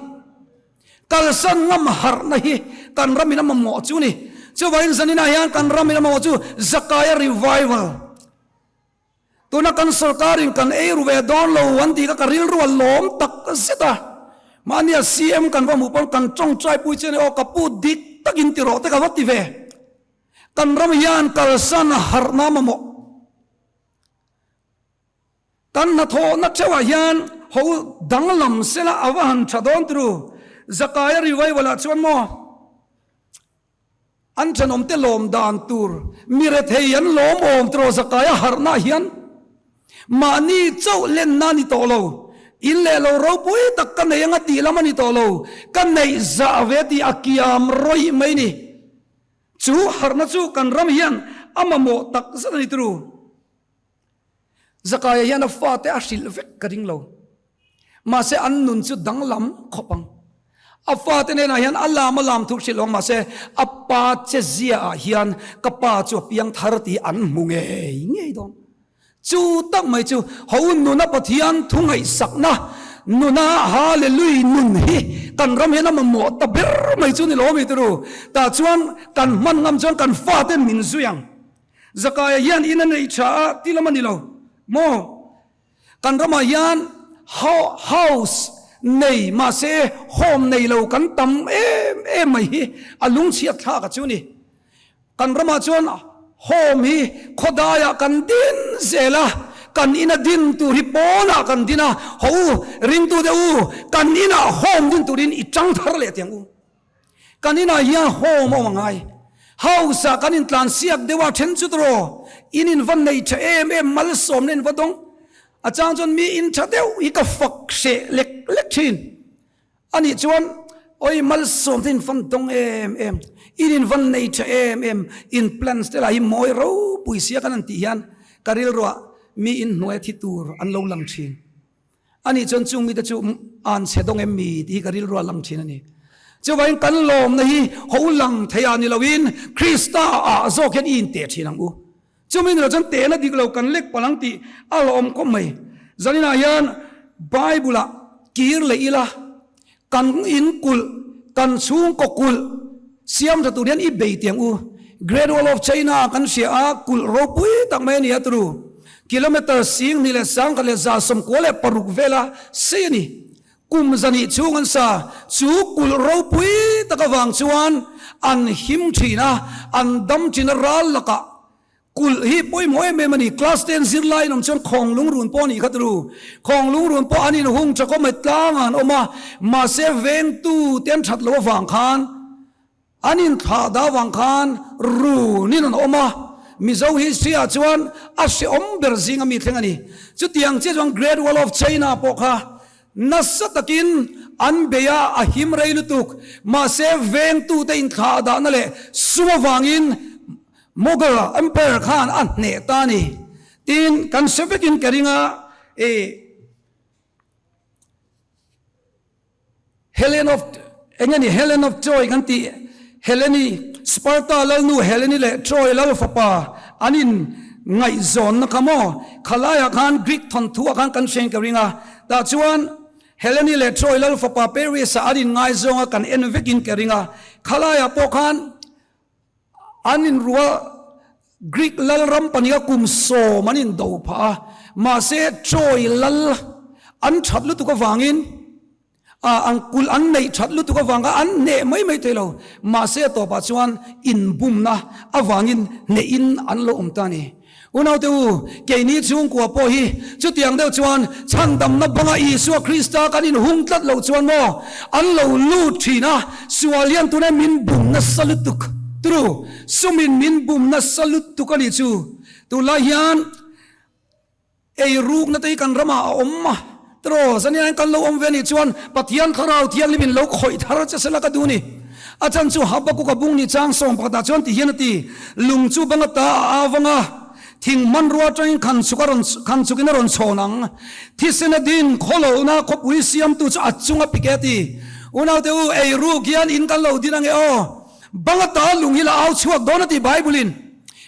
Kalsan ngam harhna hi kan ramin a mamawh chu a ni. Chuvangin zaninah hian kan ramin a mamawh chu Zakaia revival. Tuna kan sorkarin kan ei ru ve dawn lo an tih kha ka rilru a lawm tak zet a. Mahnia CM kan va hmuh pawn kan tawngtai pui che a ni aw ka pu dik takin ti rawh te ka va ti ve. Kan ram hian kalsan harhna mamawh. Kan hnathawhna theuhah hian ho danglam sela a va han tha dawn turu. Zakaia revival ah chuan maw an thenawmte lawm dan tur mi rethei an lawm awm tiraw Zakaia harhna ah hian mahni chauh lenna a ni tawh lo. In leh lo ropui tak ka nei anga tih lam a ni tawh lo. Ka neih zah ve tih a kiam rawih mai ni. Chu harhna chu kan ram hian a mamawh tak zet a ni turu. Zakaia hian a fate a hrilh vek ka ring lo. Mahse an nun chu danglam khawp ang. A fate hnenah hian a lam a lam thuk hrilh awng mahse a pa che zia ah hian ka pa chu a piang thar tih an hmu ngei ngei dawn. Chu tak mai chu ho nuna Pathian thu ngaihsakna nuna Hallelui nun hi kan ram hian a mamawh ta ber mai chu ni lo mi turu. Tah chuan kan hman ngam chuan kan fate min zui ang. Zakaia hian in a nei tha a ti lam a ni lo maw? Kan ramah hian house nei mahse home nei lo kan tam em em mai hi a lungchhiat thlak a chu ni. Kan ramah chuan home hi khawdaiah kan din zel a, kan ina din tur hi pawnah kan din a, haw u, ringtute u, kan inah home din turin i tang thar leh tiang u. Kan inah hian home a awm a ngai. House ah kan intlan siak deuh a, then chu tawh in in va nei tha em em, malsawmna in va dawng. A chang chuan mi in tha deuh hi ka fak hreh lek lek thin. Anih chuan, Awi malsawm te in fan dawng em em, in in van nei tha em em, in plans te lah hi mawi ropui sia kan han tih hian ka rilruah mi in hnuai thi tur an lo lang thin. Anih chuan chung mite chu an chhe dawng em mi tih hi ka rilruah lang thin a ni. Chuvangin kan lawmna hi ho lang thei ah ni loin Krista ah zawk hian i inteh thin ang u. Chumi ni lo chuan tehna dik lo kan lek palh ang tih a hlawhawm khawp mai. Zaninah hian Bible-ah kir leh ila, kan in kulh, kan chhungkaw kulh siam tha tur hian i bei tiang u. Great Wall of China kan hria a, kulh ropui tak mai a ni a turu. Kilometre 10,000 leh 196 vela sei a ni. Kum zani chhung an sa, chu kulh ropui tak avang chuan an him thin a, an dam thin a ral lakah kulh hi pawimawh em em a ni. Class ten zirlai in awm chuan khawng lungrun pawh a nih kha turu. Khawng lungrun pawh an inhung tha khawp mai tlangah an awm a, mahse vengtu te an that loh avang khan An inthlah dah avang khan runin an awm a, Mizo history ah chuan a hrehawm ber zing a mi thleng a ni. Chutiang chiah chuan Great Wall of China pawh kha nasa takin an bei a, a him rei lutuk. Mahse vengtute inthlah dahna leh sum avangin Mughal Empire khan a hneh ta a ni. Tin, kan hre vekin ka ring a, ih. Helen of eng nge ni Helen of Troy kan tih Heleni Sparta lalnu Heleni leh Troy lal fapa an in ngaihzawnna kha maw khalaiah khan Greek thawnthu ah khan kan hriain ka ring a tah chuan Heleni leh Troy lal fapa Paris ah an in ngaizawng a kan en vekin ka ring a khalaiah pawh khan An inruah Greek lalram pahniha kum sawm an indo phah a, mahse Troy lal an that lutuk avangin A an kulh an neih that lutuk avanga an hneh mai mai thei lo. Mahse a tawpah chuan inbumna avangin hnehin an lo awm ta a ni. Unaute u, keini chhungkua pawh hi chutiang deuh chuan chhandamna banga Isua Krista kan inhung tlat loh chuan maw an lo lut thin a, sual hian tuna min bum nasa lutuk turu, sumin min bum nasa lutuk a nih chu. Tunlai hian Ei rukna te hi kan ramah a awm a, tiraw zaniain kan lo awm ve anih chuan Pathian Thlarau Thianghlimin lo khawih thar che sela ka duh ni. A chan chu Habakkuk a bung ni chang sawm pakhatah chuan ti hian a ti, Lung chu banga ta a avang a, thing hmanrua atangin khan chuk a rawn khan chukin a rawn chhawn ang. Thisen a din khawlohna khawpui siamtu chu a chung a pik e a ti. Unaute u, ei ruk hian in kan lo din ange aw. Banga ta lung hi la au chhuak dawn a ti Bible-in.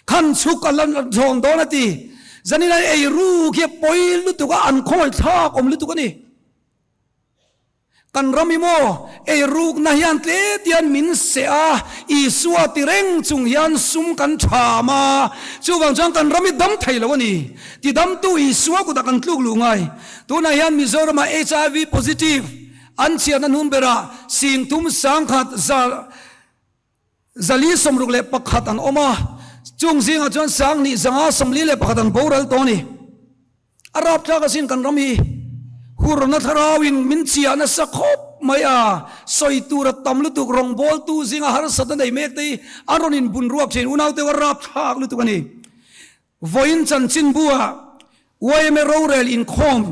Khan chhuk a la zawn dawn a ti. Zanin a ei ruk hi a pawi lutuk a, an khawngaih thlak awm lutuk a ni. Kan ram hi maw ei rukna hian tle tian min seh a, Isua ti reng chung hian sum kan tham a, chuvang chuan kan ram hi dam thei lo a ni. Tidamtu Isua kutah kan tluk luh ngai. Tunah hian Mizoramah HIV positive an chhiatna hnun berah singthum sangkhat za 461 an awm a, chung zingah chuan 10,000 141 an boral tawh a ni. A rapthlak asin kan ram hi hurna thlarauin min chiah nasa khawp mai a, sawi tur a tam lutuk, rawngbawltu zinga harsatna nei mek te hi an rawn inbun ruak thin, unaute a rapthlak lutuk a ni. Vawiin chanchinbu-ah yma rorel inkhawm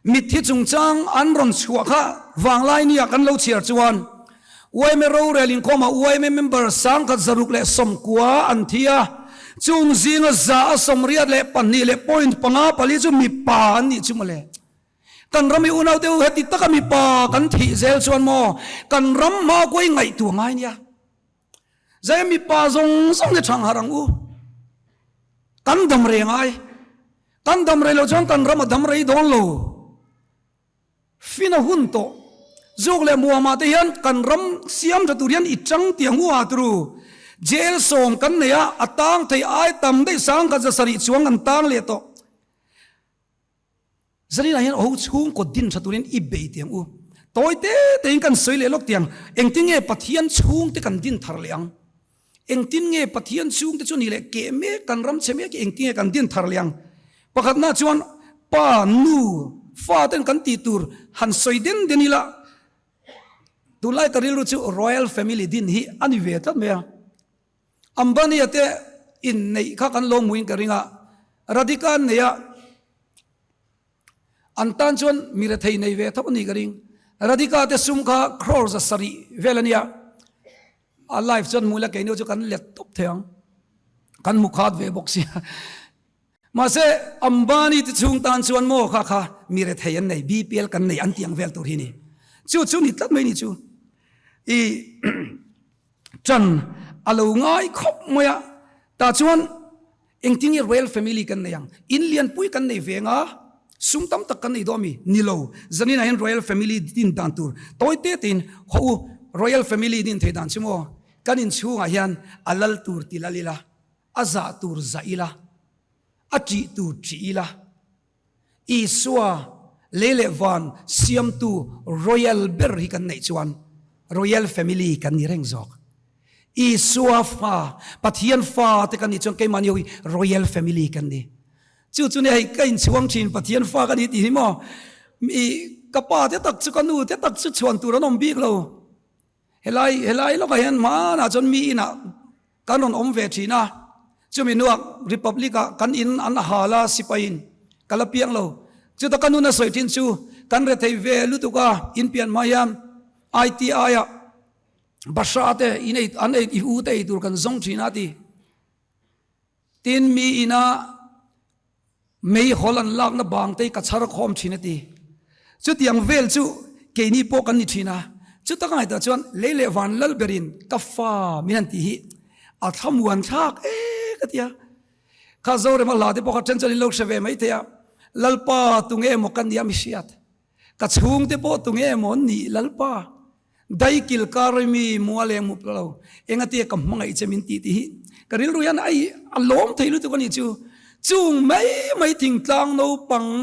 mitthi chungchang an rawn chhuah kha vanglai nia kan lo chhiar chuan yma rorel inkhawmah yma member 1690 an thi a, chung zinga 182.54 chu mipa an nih chu mawle. Kan ram i unaute u heti taka mipa kan thih zel chuan maw kan ram hma kuai ngaihtuah ngai nia. Zai mipa zawng zawng hi thang harh ang u. Kan dam rei ngai. Kan dam rei lo chuan kan ram a dam rei dawn lo. Fin a hun tawh. Zuk leh muamah te hian kan ram siam tha tur hian i chang tiang u a turu. Jail sawm kan nei a, a tang thei ai tam daih 1700 chuang kan tang leh tawh. Zaninah hian ho chhungkaw din tha turin i bei tiang u. Tawi te tein kan sawi leh lawk tiang, engtin nge Pathian chhungte kan din thar leh ang? Engtin nge Pathian chhungte chu ni leh keh mek kan ram chhe mek hi engtin nge kan din thar leh ang? Pakhatna chuan pa, nu, fa ten kan tih tur han sawi den den ila, tunlai ka rilru chu Royal Family din hi a ni ve tlat mai a. Ambani-a te inneih kha kan lo hmuin ka ring a, Radhika an nei a, an tan chuan mi rethei nei ve tho a nih ka ring. Radhika te sum kha crore 700 vel a nia, a life chuan hmu ila keini chu kan let tawp thei ang, kan hmu khat ve bawk sia. Mahse Ambani te chhung tan chuan maw kha kha mi rethei an nei, BPL kan nei an tih ang vel tur hi ni. Chu chu ni tlat mai ni chu. I. Ṭan a lo ngai khawp mai a, tah chuan engtin nge Royal Family kan nei ang? In lianpui kan nei ve anga sum tam tak kan nei dawn mi? Ni lo, zaninah hian Royal Family din dan tur tawi te tein haw u, Royal Family din thei dan chu maw? Kan inchhungah hian a lal tur ti lal ila, a zah tur zah ila, a ṭih tur ṭih ila, Isua lei leh van siamtu royal ber hi kan neih chuan royal family kan ni reng zawk. Isua fa, Pathian fa te kan nih chuan keimahni ho hi royal family kan ni. Chu chu nia hei ka inchhuang thin Pathian fa ka ni tih hi maw i ka pa te tak chu ka nu te tak chu chhuan tur an awm bik lo. Helai helai lawkah hian hmanah chuan mi inah kan rawn awm ve thin a, chumi hnuah Republic ah kan in an hal a sipaiin ka la piang lo. Chuta ka nun a sawi thin chu kan rethei ve lutuk a, in pian hma hian ITI ah Bahra te in ei an ei i u te ei tur kan zawng thin a ti. Tin mi ina Meihawl an lakna bang te hi ka chhar khawm thin a ti. Chutiang vel chu keini pawh kan ni thin a, chuta ka ngaihtuah chuan lei leh van lal berin ka fa min han tih hi a thlamuan thlak e ka ti a. Kha Zorema hla te pawh kha then chuan in lo hre ve mai thei a, Lalpa tunge emaw ka nia mi hriat? Ka chhungte pawh tunge emaw an nih Lalpa? Daikil kar i mi mual eng mup lo, engatia ka hmangaih che min tih tih hi ka rilru hian ai a lawm thei lutuk a nih chu. Chung mai mai thingtlang naupang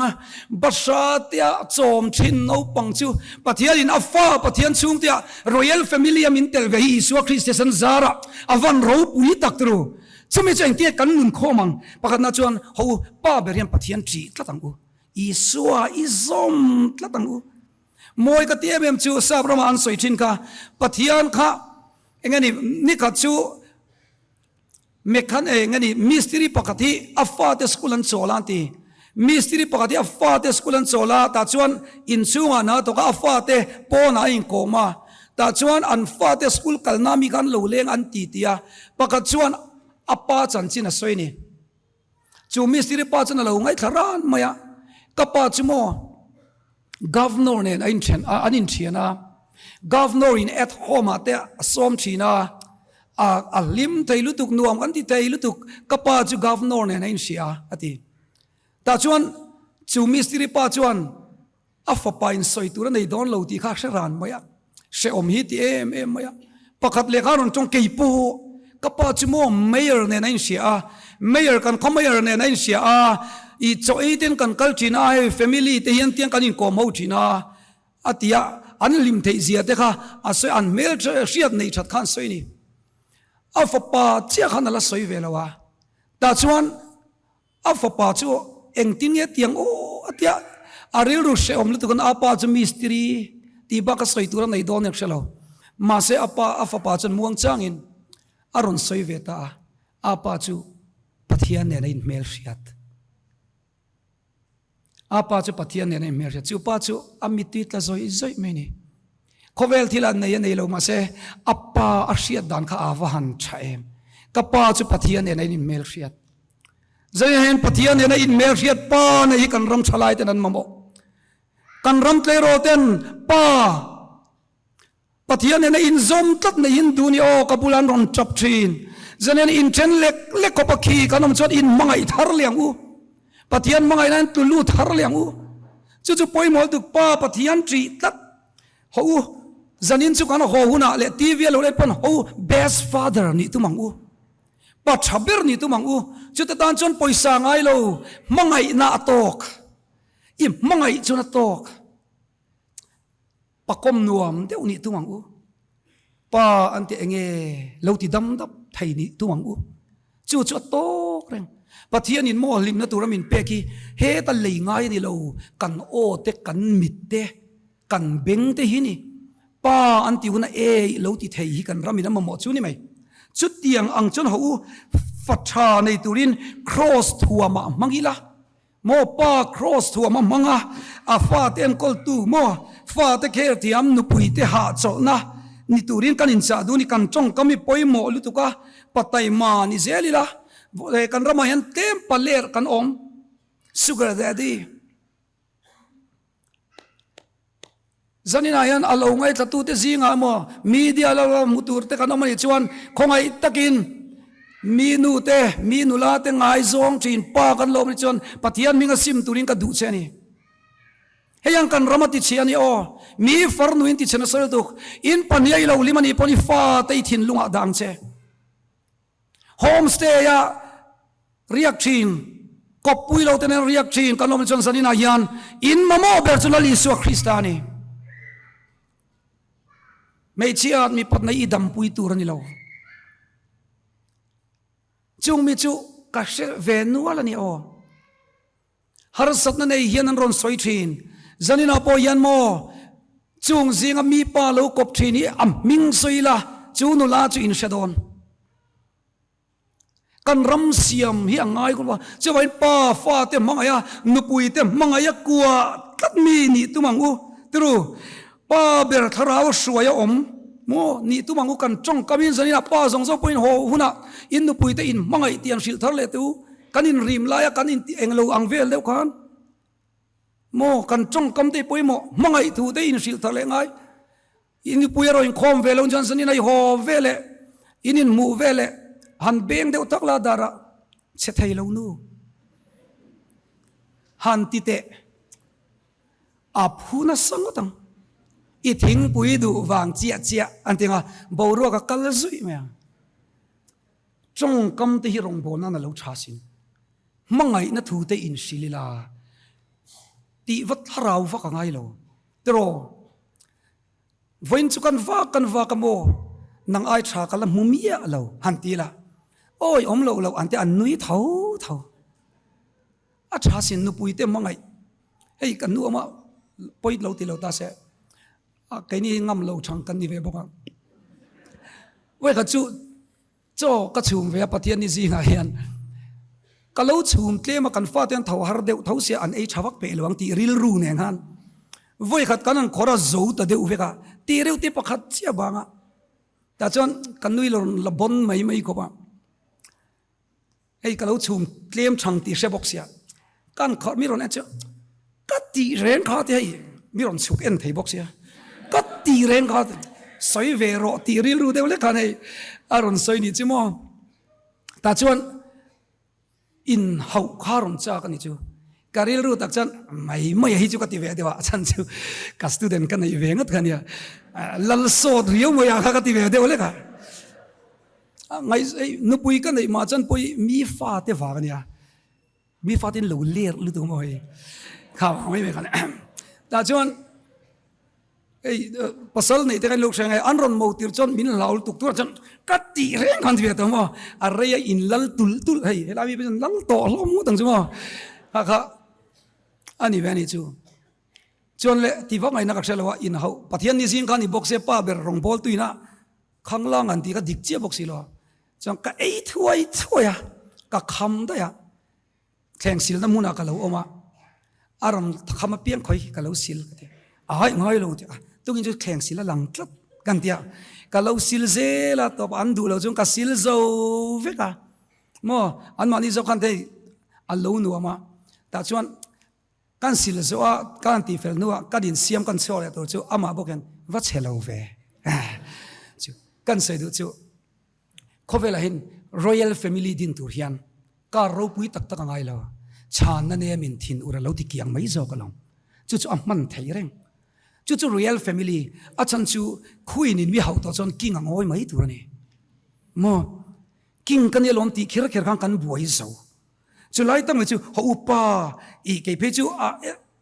bahra tia chawm thin naupang chu Pathianin a fa Pathian chhungtea Royal Family a min tel ve hi Isua Krista san zarah a van ropui tak turu. Chumi chu engtia kan nun khawm ang? Pakhatna chuan ho u, pa ber hian Pathian ṭih tlat ang u. Isua i zawm tlat ang u. Mawi ka ti em em chu Sap ramah an sawi thin kha, Pathian kha eng nge ni, nikhat chu Mekhan eng nge ni, mistiri pakhat hi a fate school an chawl a an ti. Mistiri pakhat hi a fate school an chawl a, tah chuan inchhungah hna a thawk a, a fate pawnah a inkawm a. Tah chuan an fate school kalna mi kha an lo leng an ti ti a, pakhat chuan a pa chanchin a sawi a ni. Chu mistiri pa chuan a lo ngaithla ran mai a, Ka pa chu maw Governor nen a inthen a, an inthian a, Governor in at home ah te a sawm thin a, a a hlim thei lutuk, nuam kan ti thei lutuk, ka pa chu Governor nen a inhria a, a ti. Tah chuan chu mistiri pa chuan A fapa in sawi tur a nei dawn lo tih kha a hre ran mai a, hrehawm hi ti em em mai a. Pakhat leh kha a rawn tawng kei pawh ka pa chu maw Mayor nen a inhria a, Mayor kan khaw Mayor nen a inhria a, i chaw ei ten kan kal thin a, hei family te hian tiang kan inkawm ho thin a, a ti a, an hlim theih zia te kha a sawi, an hmel hriat neih that kha an sawi a ni. A fapa chiah khan a la sawi ve lo a, tah chuan A fapa chu engtin nge tiang aw a tia, a rilru hrehawm lutuk in a pa chu mistiri tih bak a sawi tur a nei dawn em hre lo. Mahse a pa a fapa chuan muang changin a rawn sawi ve ta a, a pa chu Pathian nen a inhmel hriat. A pa chu Pathian nen a inhmel hriat. Chu pa chu a mittui tla zawih zawih mai a ni. Khawvel thil an nei a nei lo mahse a pa a hriat dan kha a va han tha em. Ka pa chu Pathian nen a inhmel hriat. Zeihen Pathian nena inhmelhriat pa nei hi kan ram thalai ten an mamawh. Kan ram tleirawl ten pa Pathian nena inzawm tlat nei hin duh ni aw ka bulah an rawn tap thin. Zeihen inthen lek lek khawp a khi kan awm chuan inhmangaih thar leh ang u. Pathian hmangaihna in tulu thar leh ang u. Chu chu pawimawh lutuk pa Pathian ṭih tlat ho u. Zanin chu kan haw hunah leh TV a lo en pawn ho best father nih tum ang u. Pa tha ber ni tum ang u. Chute tan chuan pawisa ngai lo, hmangaihna a tawk. I hmangaih chuan a tawk. Pa kawm nuam deuh nih tum ang u. Pa an ti enge lo ti dam dap thei nih tum ang u. Chu chu a tawk reng. Pathianin maw hlimna tura min pek hi heta lei ngai a ni lo, kan aw te, kan mit te, Kan beng te hi ni pa an ti hun a e lo ti thei hi kan ram in a mamawh chu ni mai. Chutiang ang chuan ho u fa tha nei turin cross thuam ah hmang ila maw pa cross thuam a hmang a a fa te enkawl tu maw fa te kher thiam nupui te hahchawlhna ni turin kan inchah duh ni kan tawngkam hi pawimawh lutuk a pa taima ni zel ila kan ramah hian tlem paler kan awm sugar daddy. Zaninah hian a lo ngaithlatute zingah emaw media lama hmu tur te kan awm a nih chuan khawngaih takin mi nu te, mi nula te ngaizawng thin pa kan lo awm a nih chuan Pathian hminga sim turin ka duh che a ni. Hei ang kan ram a ti chhe a ni aw, mi farnu in ti chhe nasa lutuk, in pahnih a i lo hlim a nih pawn i fate i thinlungah dah ang che. Homestay a riak thin, kawppui lo te nen riak thin kan awm chuan zaninah hian in mamawh ber chu Lal Isua Krista a ni. Hmeichhia mipat nei i dampui tur a ni lo. Chung mi chu ka hre ve nual a ni aw. Harsatna nei hian an rawn sawi thin. Zaninah pawh hian maw chung zinga mi pa lo kawp thin hi a hming sawi ila chu nula chu in hre dawn. Kan ram siam hi a ngai khawp a, chuvangin pa fa te hmangaih a, nupui te hmangaih a kuah tlat mi nih tum ang u. Tiru, pa ber thlarau hruai a awm maw nih tum ang u kan tawngkamin zaninah pa zawng zawng pawhin haw hunah in nupui te in hmangaih tih an hrilh thar leh teh u. Kan inrim laia kan intih englo ang vel deuh khan maw kan tawngkam te pawimawh hmangaih thu te inhrilh thar leh ngai. I nupui erawh inkhawm ve lo chuan zanin a i haw ve leh in inhmuh ve leh han beng deuh tak la darah chhe thei lo nu han ti teh a phu nasa ngawt ang. I thingpui duh vang chiah chiah an ti ang a, boruak a kal zuih mai ang. Tawngkam te hi rawngbawlna a lo tha sin. Hmangaihna thu te in hrilh ila tih va thlarau vak a ngai lo. Tiraw? Vawiin chu kan vak kan vak a maw? Nang ai tha ka la hmu miah lo han ti ila. Awi awm loh loh an te an nui tho tho. A tha sin nupui te hmangaih. Hei kan nu awma pawi lo ti lo ta se. A keini ngam lo thang kan ni ve bawk a. Vawikhat chu Chaw ka chhum ve a Pathian ni zingah hian ka lo chhum tlem a kan fate an tho har deuh tho sia an ei tha vak peh lo ang tih rilru nen khan vawikhat kan han khawr a zo ta deuh vek a tih reuh te pakhat chiah vang a tah chuan ka nui lo rawn la bawn mai mai khawp a. Hei ka lo chhum tlem chhang tih hre bawk sia, kan khawrh mi rawn en chu ka tih reng kha te hei mi rawn chhuk en thei bawk sia, ka tih reng kha sawi ve rawh tih rilru deuh lek khan hei a rawn sawi nih chu maw. Tah chuan in hauh kha rawn chak a ni chu, ka rilru tak chuan mai mai a hi chu ka ti ve deuh a, a chhan chu ka student ka neih ve ngat kha nia, lal sawt riau mai ah kha ka ti ve deuh lek a. Ngaih nupui ka neih mah chuan pawi mi fa te vang a nia, mi fa te in lo ler lutuk maw hei kha vang mai mai khan tah chuan hei pasal neih te khan lo hre ngai an rawn mo tir chuan min hlau lutuk tur chuan ka tih reng khan ti ve tawh maw a rei a in lal tulh tulh hei helai mi pawh chuan lal tawh hlawm ngawt ang chu maw kha kha a ni ve a nih chu. Chuan le ti vak ngaihna ka hre lo a inhauh Pathian ni zing khan i bawk se pa ber rawngbawl tuina Khanglang an tih kha dik chiah bawk si lo. Chuan ka ei thuai thuai a, ka kham daih a, thleng silna hmunah ka lo awm a, a rawn kham apiang khawi ka lo sil ka ti a, a haih ngai lo ti a, tukin chu thleng sil a lang tlat kan ti a, ka lo sil zel a tawp an duh lo chuan ka sil zo vek a, maw anmahni zawk khan thei a lo nuam a, tah chuan Kan sil zawh a, kan tih fel hnuah kan insiam kan chhuak leh tur chu amah bawk hian va chhe lo ve chu kan sawi duh chu khawvelah hian Royal Family din tur hian car ropui tak tak a ngai lo, chhanna nemin thin ur a lo ti kiang mai zawk alawm, chu chu a hman thei reng. Chu chu Royal Family a chhan chu Queen in mi hauh tawh chuan King a ngawi mai tur a ni maw? King ka nia lawm tih kher kher khan kan buai zo. Chulai tak mai chu haw upa ih kei phei chu a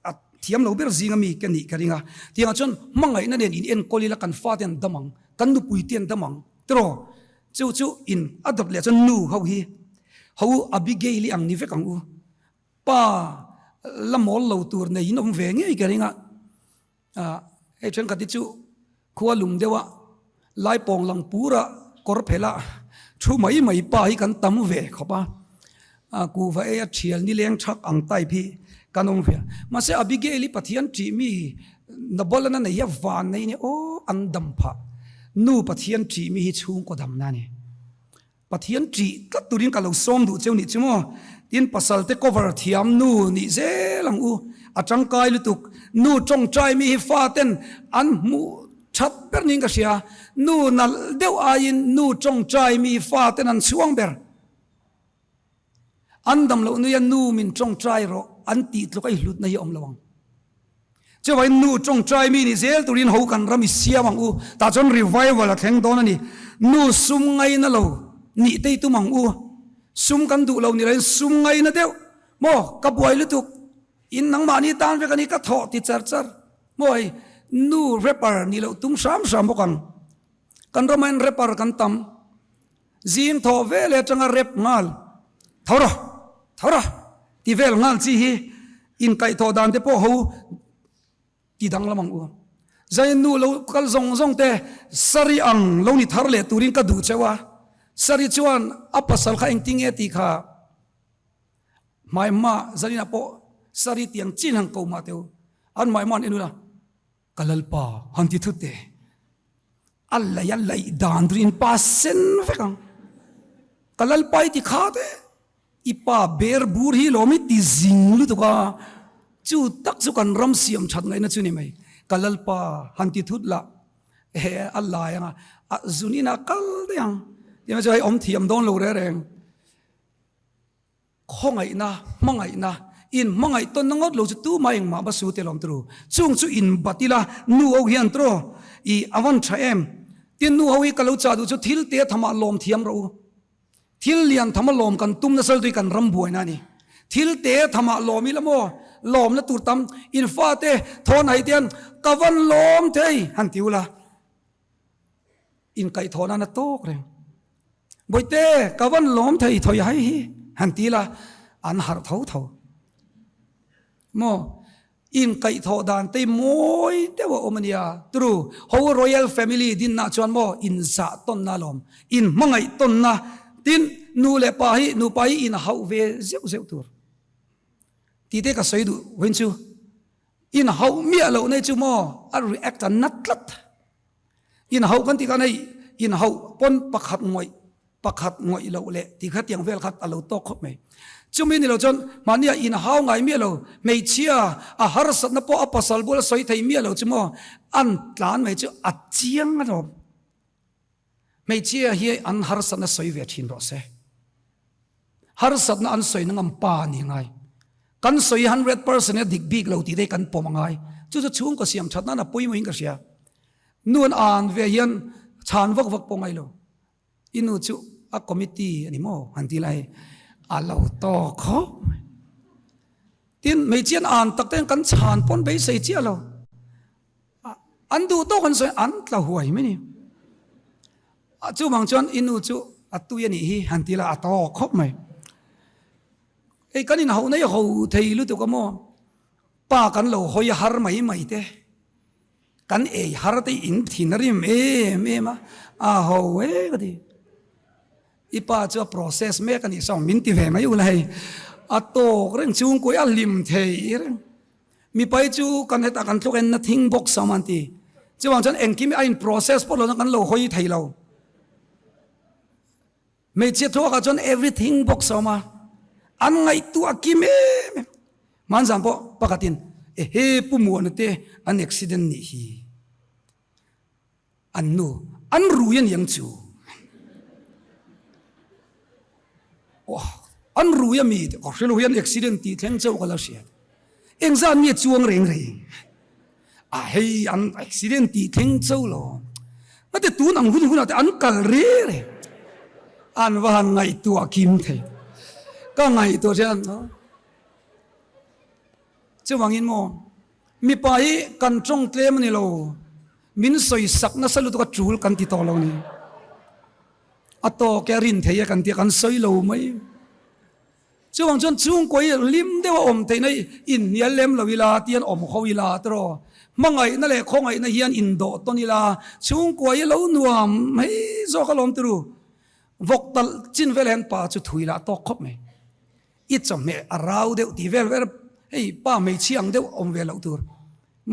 a thiam lo ber zinga mi ka nih ka ring a, tiangah chuan hmangaihna nen in enkawl ila kan fate an dam ang, kan nupuite an dam ang tiraw? Chu chu in a dawt leh chuan nu ho hi haw u Abigail-i ang ni vek ang u, pa la mawl lo tur nei in awm ve ngei ka ring a. Ah, hei thenkhat hi chu khua lum deuh a, lai pawng lang pur a, kawr phelh a, thu mai mai pa hi kan tam ve khawp a, ah kuhva ei a thial nileng thak ang type hi kan awm ve a. Mahse Abigail hi Pathian ṭih mi Nabalana nei hi a van nei nia aw an dam phah. Nu Pathian ṭih mi hi chhungkaw damna a ni. Pathian ṭih tlat turin ka lo sawm duh cheu nih chu maw? Tin, pasalte cover thiam nu nih zel ang u. A tangkai lutuk. Nu tawngtai mi hi faten an hmuh that ber niin ka hria. Nu nalh deuh aiin nu tawngtai mi faten an chhuang ber. An dam loh nuia nu min tawngtai rawh an tih tluk a i hlutna hi a awm lo ang. Chuvangin nu tawngtai mi nih zel turin ho kan ram i siam ang u. Tah chuan revival a thleng dawn a ni. Nu sum ngaina lo nih te i tum ang u. Sum kan duh lo ni loin sum ngaina deuh maw ka buai lutuk in nangmahni tan vek a ni ka thawh ti char char maw hei nu rapper nih loh tum hram hram bawk ang. Kan ramah hian rapper kan tam. Zing thawh vel atanga rep nghal, tho rawh, tho rawh ti vel nghal chi hi inkaihthawh dan te pawh ho ti danglam ang u. Zain nu lo kal zawng zawng te Sari ang lo ni thar leh turin ka duh cheu a, Sari chuan a pasal kha engtinge tih kha hmaihma zaninah pawh Sari tiang chin han ko mah teu, an hmaihma an en ula. Ka Lalpa han ti thut teh. A lei a laih dan tur in pa sen vek ang. Ka Lalpa i ti kha teh. I pa ber bur hi lawm i ti zing lutuk a. Chu tak chu kan ram siam that ngaihna chu ni mai. Ka Lalpa han ti thut lah. He a lai anga a zun inah kal daih ang. Ti mai chu hei awm thiam dawn lo reng reng. Khawngaihna, hmangaihna, in hmangaih tawnna ngawt lo chu tumah engmah va su tel awm turu. Chung chu in bat ila nu ho hian turaw i a van tha em? Tin nu ho hi ka lo chah duh chu thil te thamah lawm thiam rawh u. Thil lian thama lawm kan tum nasa lutuk hi kan ram buaina a ni. Thil te thamah lawm ila maw? Lawmna tur tam in fate thawn hai te hian ka van lawm thei han ti ula. Inkaihthawh nan a tawk reng. Bawihte ka van lawm thei thawi hai hi han ti ila an harh tho tho. Maw? Inkaihthawh dan te mawi deuh a awm a nia. Turu, ho Royal Family dinna chuan maw inzah tawnna alawm, inhmangaih tawnna, tin nu leh pa hi nupa hi inhauh ve zeuh zeuh tur tih te ka sawi duh vawiin chu. Inhauh miah loh nei chu maw a react a na tlat. Inhauh kan tih khan hei inhauh pawn pakhat ngawih pakhat ngawih loh leh tih kha tiang vel kha a lo tawk khawp mai. Chumi ni lo chuan mahnia inhau ngai miah lo, hmeichhia a harsatna pawh a pasal bula sawi thei miah lo chu maw an tlan mai chu a chiang alawm. Hmeichhia hi an harsatna sawi ve thin rawh se. Harsatna an sawi na ngam pa a ni ngai. Kan sawi 100% a dik bik lo tih te hi kan pawm a ngai. Chu chu chhungkaw siam that nan a pawimawhin ka hria. Nu an an ve hian chhan vak vak pawh ngai lo. I nu chu a committee a ni maw han ti lai a lo tawk khawp mai. Tin, hmeichhia an an tak te hian kan chhan pawn beisei chiah lo. An duh tawk an sawi an tla huai mai ni. Chuvang chuan i nu chu a tui a nih hi han ti la a tawk khawp mai. Hei kan inhauh na i ho thei lutuk a maw? Pa kan lo hawi har mai mai te. Kan ei har te in thin a rim em em a, a ho e ka ti. I pa chu a process mek a nih saw min ti ve mai ula hei. A tawk reng chhungkawi a hlim thei reng. Mipai chu kan hetah kan tluk en na thing bawk sam an ti. Chuvang chuan engkim hi a in process pawh lo chuan kan lo hawi thei lo. Hmeichhia thluakah chuan everything box a awm a, an ngaihtuah kim em em. Hmanzan pawh pakhatin ehe Pu Muana te an accident nih hi, an nu an rui a niang chu. Wah, an rui a mi te ka hre lo hi an accident tih thleng chauh ka la hriat. Engzat nge chuang reng reng? A hei an accident tih thleng chauh lo. Mate tun ang hun hunah te an kal re re. An va han ngaihtuah kim thei. Ka ngaihtuah hian chuvangin maw mipa hi kan tawng tlem a ni lo. Min sawi sak nasa lutuk a tul kan ti tawh lo ni. A tawk e a rin thei e kan tia kan sawi lo mai. Chuvang chuan chhungkaw hi hlim deuh a awm theihna hi inhnial lem lo ila tihian awm ho ila tiraw? Hmangaihna leh khawngaihna hian indawh tawn ila chhungkua hi lo nuam mai zawk alawm tiru. Vawk talh chin vel hian pa chu thui lah tawk khawp mai. I chawhmeh a rau deuh tih vel vel hei pa hmeichhia ang deuh awm ve loh tur.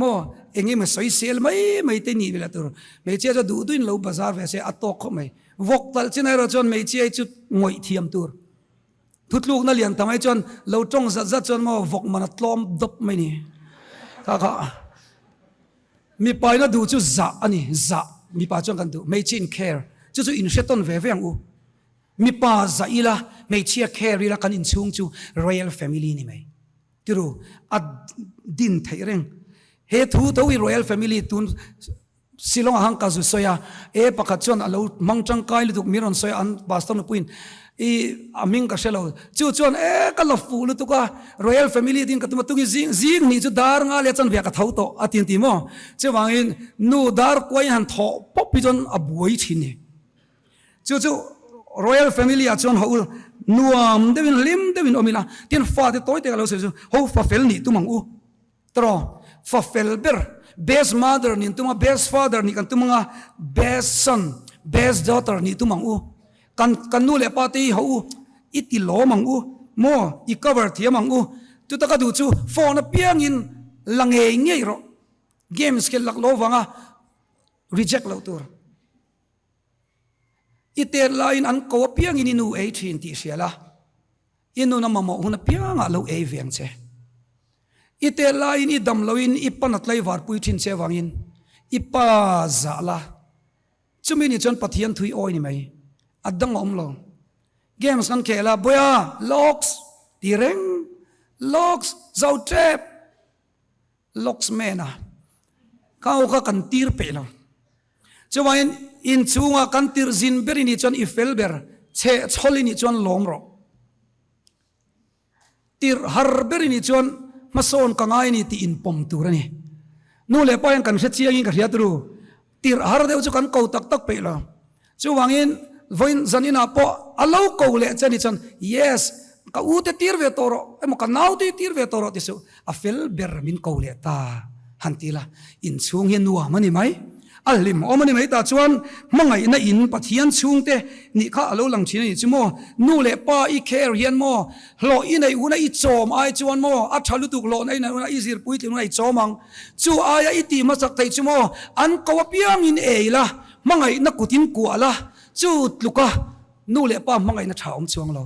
Maw eng emaw sawi sel mai mai te nih ve lah tur. Hmeichhia chu duh duhin lo bazar ve se a tawk khawp mai. Vawk talh chin erawh chuan hmeichhia hi chu ngawih thiam tur. Thutlukna lian ta mai chuan lo tawng zat zat chuan maw vawk man a tlawm dawp mai ni. Kha kha mipa in a duh chu zah a ni, zah mipa chuan kan duh, hmeichhia in care chu chu in hre tawn ve ve ang u. Mipa zah ila hmeichhia care ila kan inchhung chu royal family ni mai. Tiru a din theih reng. He thu tho hi royal family tun Shillong a hang ka zu sawi a, e pakhat chuan a lo hmang tangkai lutuk min rawn sawi a, an pastor nupuiin i a hming ka hre lo, chu chuan e ka la fuh lutuk a, royal family ding ka tum a, tungi zing zing hnih chu dar nga leh chanve ah ka tho tawh a ti an ti maw? Chuvangin nu dar kuaiin han thawh pawp hi chuan a buai thin ni. Chu chu royal family ah chuan ho nuam deuhin hlim deuhin awm ila, tin fate tawi te ka lo sawi chu ho fa fel nih tum ang u. Tawng, fa fel ber, best mother nih an tum a, best father nih kan tum ang a, best son, best daughter nih tum ang u. Kan kan nu leh pa te hi ho u, i ti lawm ang u, maw, i cover thiam ang u. Chuta ka duh chu phone apiangin la ngei ngei rawh. Games khelh lak lo vanga reject loh tur. I tet laiin an ko apiangin i nu ei thin tih hria la. I nun a mamawh hun apiangah lo ei ve ang che. I tel laiin i dam loin i pan a tlaivar pui thin che avangin i pa zah la. Chumi ni chuan Pathian thui awi ni mai. A dang a awm lo. Games kan khel a, Boya, locks! ti reng. Locks! Zo tep! Locks man a ka aw kha kan tir peih lo. Chuvangin inchhunga kan tirh zin ber i nih chuan i fel ber, chheh chhawl i nih chuan lawm rawh. Tirh har ber i nih chuan hmasawn ka ngai a ni tih inpawm tur a ni. Nu leh pa hian kan hre chiangin ka hria turu. Tirh har deuh chu kan ko tak tak peih lo. Chuvangin vawiin zan inah pawh a lo ko leh che a nih chuan Yes, ka u te tir ve tawh rawh emaw ka nau te tir ve tawh rawh ti suh. A fel ber min ko leh ta han ti la, inchhung hi nuam a ni mai. A hlimawm a ni mai tah chuan hmangaihna in Pathian chhungte nih kha a lo lang thin a nih chu maw? Nu leh pa i care hian maw hlawh i neih huna i chawm ai chuan maw a tha lutuk hlawhna i neih huna i zirpui tling huna i chawm ang. Chu aia i tih hmasak theih chu maw an ko apiangin ei la, hmangaihna kut in kuah la, chu tluka nu leh pa hmangaihna tha awm chuang lo.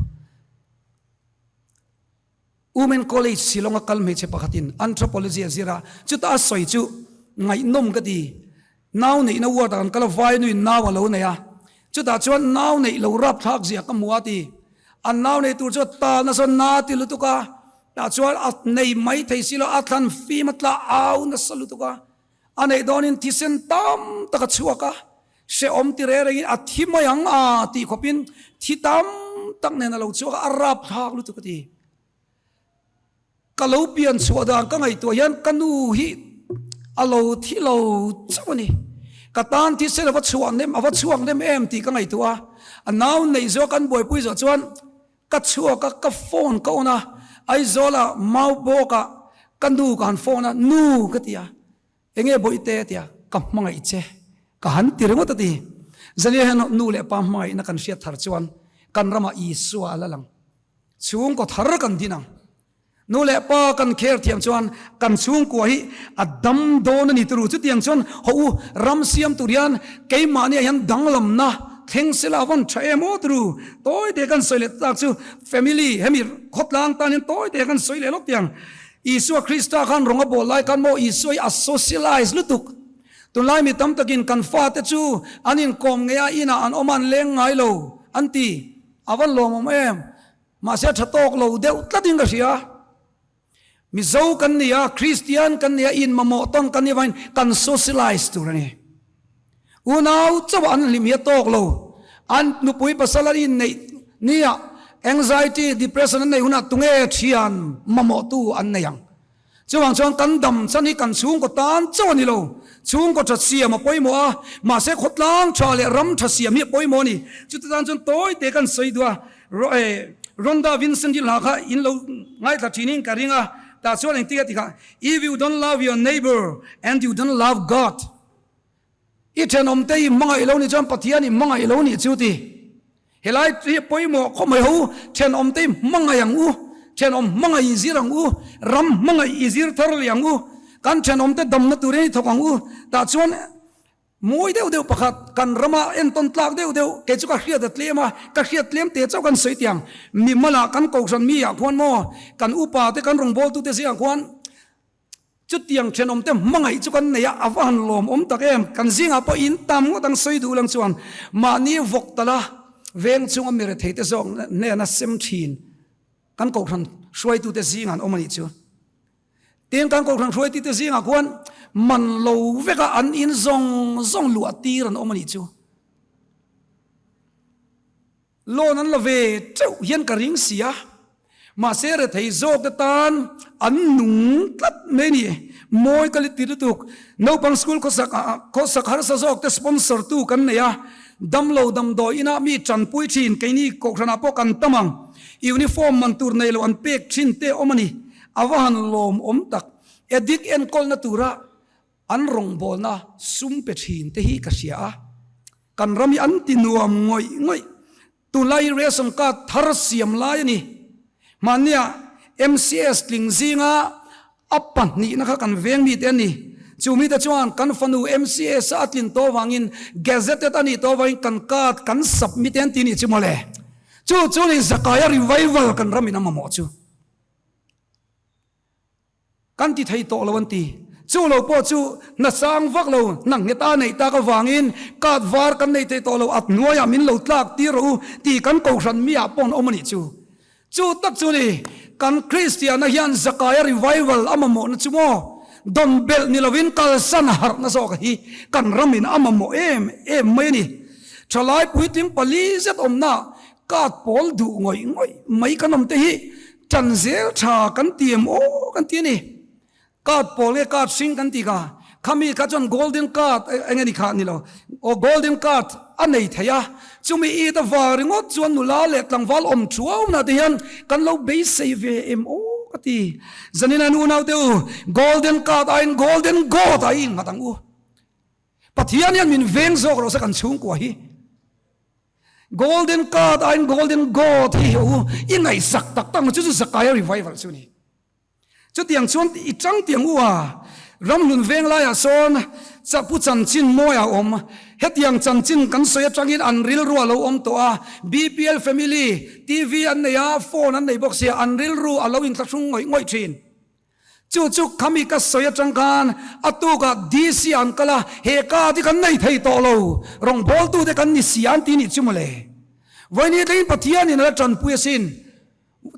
Women College Shillong a kal hmeichhe pakhatin Anthropology a zir a, chuta a sawi chu ngaihnawm ka ti. Nau neihna ward ah kan kal a, vainuin nau a lo nei a, chutah chuan nau neih lo rapthlak zia ka hmu a ti. An nau nei tur chu a tal nasa na ti lutuk a, tah chuan a nei mai thei si lo, a thlan fim a tla au nasa lutuk a, a neih dawnin thisen tam tak a chhuak a, hrehawm ti reng rengin a thi mai ang a tih khawpin thi tam tak nen a lo chhuak a, a rapthlak lutuk a ti. Ka lo pian chhuah dan ka ngaihtuah hian ka nu hi a lo thi lo chauh a ni. Ka tan thisen a va chhuah nem a va chhuak nem em tih ka ngaihtuah a, a nau neih zawh kan buaipui zawh chuan ka chhuak a, ka phone ka on a, Aizawla Maubawkah ka nu ka han phone a, Nu ka ti a, Enge bawihte a ti a, ka hmangaih che, ka han ti ringawt a ti. Zania hian nu leh pa hmangaihna kan hriat thar chuan kan ramah Isua a la lang. Chhungkaw thar kan din ang. Nu leh pa kan kher thiam chuan kan chhungkua hi a dam dawn a ni turu. Chutiang chuan haw u, ram siam tur hian keimahniah hian danglamna thleng sela a vawn tha em aw turu. Tawi te kan sawi leh tak chu family hemi khawtlang tan hian tawi te kan sawi leh lawk tiang. Isua Krista khan rawng a bawl lai khan maw Isua hi a socialize lutuk. Tunlai mi tam takin kan fate chu an inkawm ngei a, inah an awm a, an leng ngai lo an ti. A van lawmawm em? Mahse a tha tawk lo deuh tlatin ka hria. Mizo kan ni a, Kristian kan ni a, inmamawh tawn kan nih avangin kan socialize tur a ni. Unau chauh an hlim hi a tawk lo. An nupui pasal an inneih nia anxiety, depression an neih hunah tunge thian mamawhtu an nei ang. Chuvang chuan kan dam chan hi kan chhungkaw tan chauh a ni lo. Chhungkaw tha siam a pawimawh a, mahse khawtlang tha leh ram tha siam hi a pawimawh a ni. Chuti tan chuan tawi te kan sawi duh a, Rhonda Vincent hi hla kha in lo ngaithla thinin ka ring a, tah chuan engtik a ti kha, If you don't love your neighbour and you don't love God. I thenawmte i hmangaih lo nih chuan Pathian i hmangaih lo nih chu ti. Helai hi pawimawh khaw mai ho, thenawmte i hmangaih ang u, thenawm hmangaih i zir ang u, ram hmangaih i zir thar leh ang u, kan thenawmte damna turin i thawk ang u. Tah chuan mawi deuh deuh pakhat kan rama entawn tlak deuh deuh kei chu ka hriat a tlem a, ka hriat tlem te chauh kan sawi tiang. Mimala kan kohhran mi ah khuan maw kan upa te kan rawngbawltute zingah khuan Chutiang thenawmte hmangaih chu kan nei a, a va han lawmawm tak em! Kan zingah pawh in tam ngawt ang sawi duh lang chuan mahni vawk tala veng chunga mi retheite zawk hnena sem thin kan kohhran hruaitute zingah an awm a nih chu. Tin, kan kohhran hruaitute zingah khuan man lo veka an in zawng zawng luah tir an awm a nih chu. Loan an la ve teuh hian ka ring si a, mahse rethei zawk te tan an nung tlat mai a ni. Mawi ka li ti lutuk. Naupang school khawsak khawsak harsa zawk te sponsor tu kan nei a, damlo damdawi inah mi tanpui thin, keini kohhranah pawh kan tam ang. Uniform man tur nei lo an pek thin te awm a ni. A va han lawmawm tak. Addict enkawlna tura An rawngbawlna sum pe thin te hi ka hria a, kan ram hi an ti nuam ngawih ngawih. Tunlai hi ration card thar siam lai a ni. Hmannia MCS tling zinga a pahnihna kha kan veng mite an ni. Chu mite chuan kan fanu MCS a tlin tawh avangin gazetted a nih tawh avangin kan card kan submit e an ti nih chu mawle. Chu chu ni Zakaia revival kan ramin a mamawh chu. Kan ti thei tawh lo an ti. Chu lo pawh chu hna sang vak lo, hna nghet a neih tak avangin card var kan nei thei tawh lo, a hnuaiah min lo tlak tir rawh u tih kan kohhran mi ah pawh an awm a nih chu. Chu tak chu ni, kan Kristianna hian Zakaia revival a mamawhna chu maw dawn belh ni lovin kalsan harhna zawk hi kan ramin a mamawh em em mai a ni. Thalai puitling pali zet awmna card pawl duh ngawih ngawih mai kan awm te hi. Ṭan zel ṭha kan ti em aw kan ti a ni. Card pawl nge card hring kan ti kha, khami kha chuan golden card eng nge ni kha ni lo, aw golden card a nei thei a, chumi it avang ringawt chuan nula leh tlangval awm thuauna te hian kan lo beisei ve em aw ka ti. Zanin an unaute u, golden card aiin golden God ah i innghat ang u. Pathian hian min veng zawk rawh se kan chhungkua hi. Golden card aiin golden God hi u i ngaihsak tak tak ang chu chu Zakaia revival chu ni. Chutiang chuan i chang tiang u a, ramhlun veng laiah sawn pu chanchin mawi a awm. Hetiang chanchin kan sawi atangin an rilru a lo awm tawh a, BPL family TV an nei a, phone an nei bawk sia, an rilru a lo inthlahrung ngawih ngawih thin. Chu chu khami ka sawi atang khan a tukah DC an kal a, he card hi kan nei thei tawh lo, rawngbawltute kan ni si an ti nih chu mawle. Vawiin thlengin Pathianin a la tanpui asin.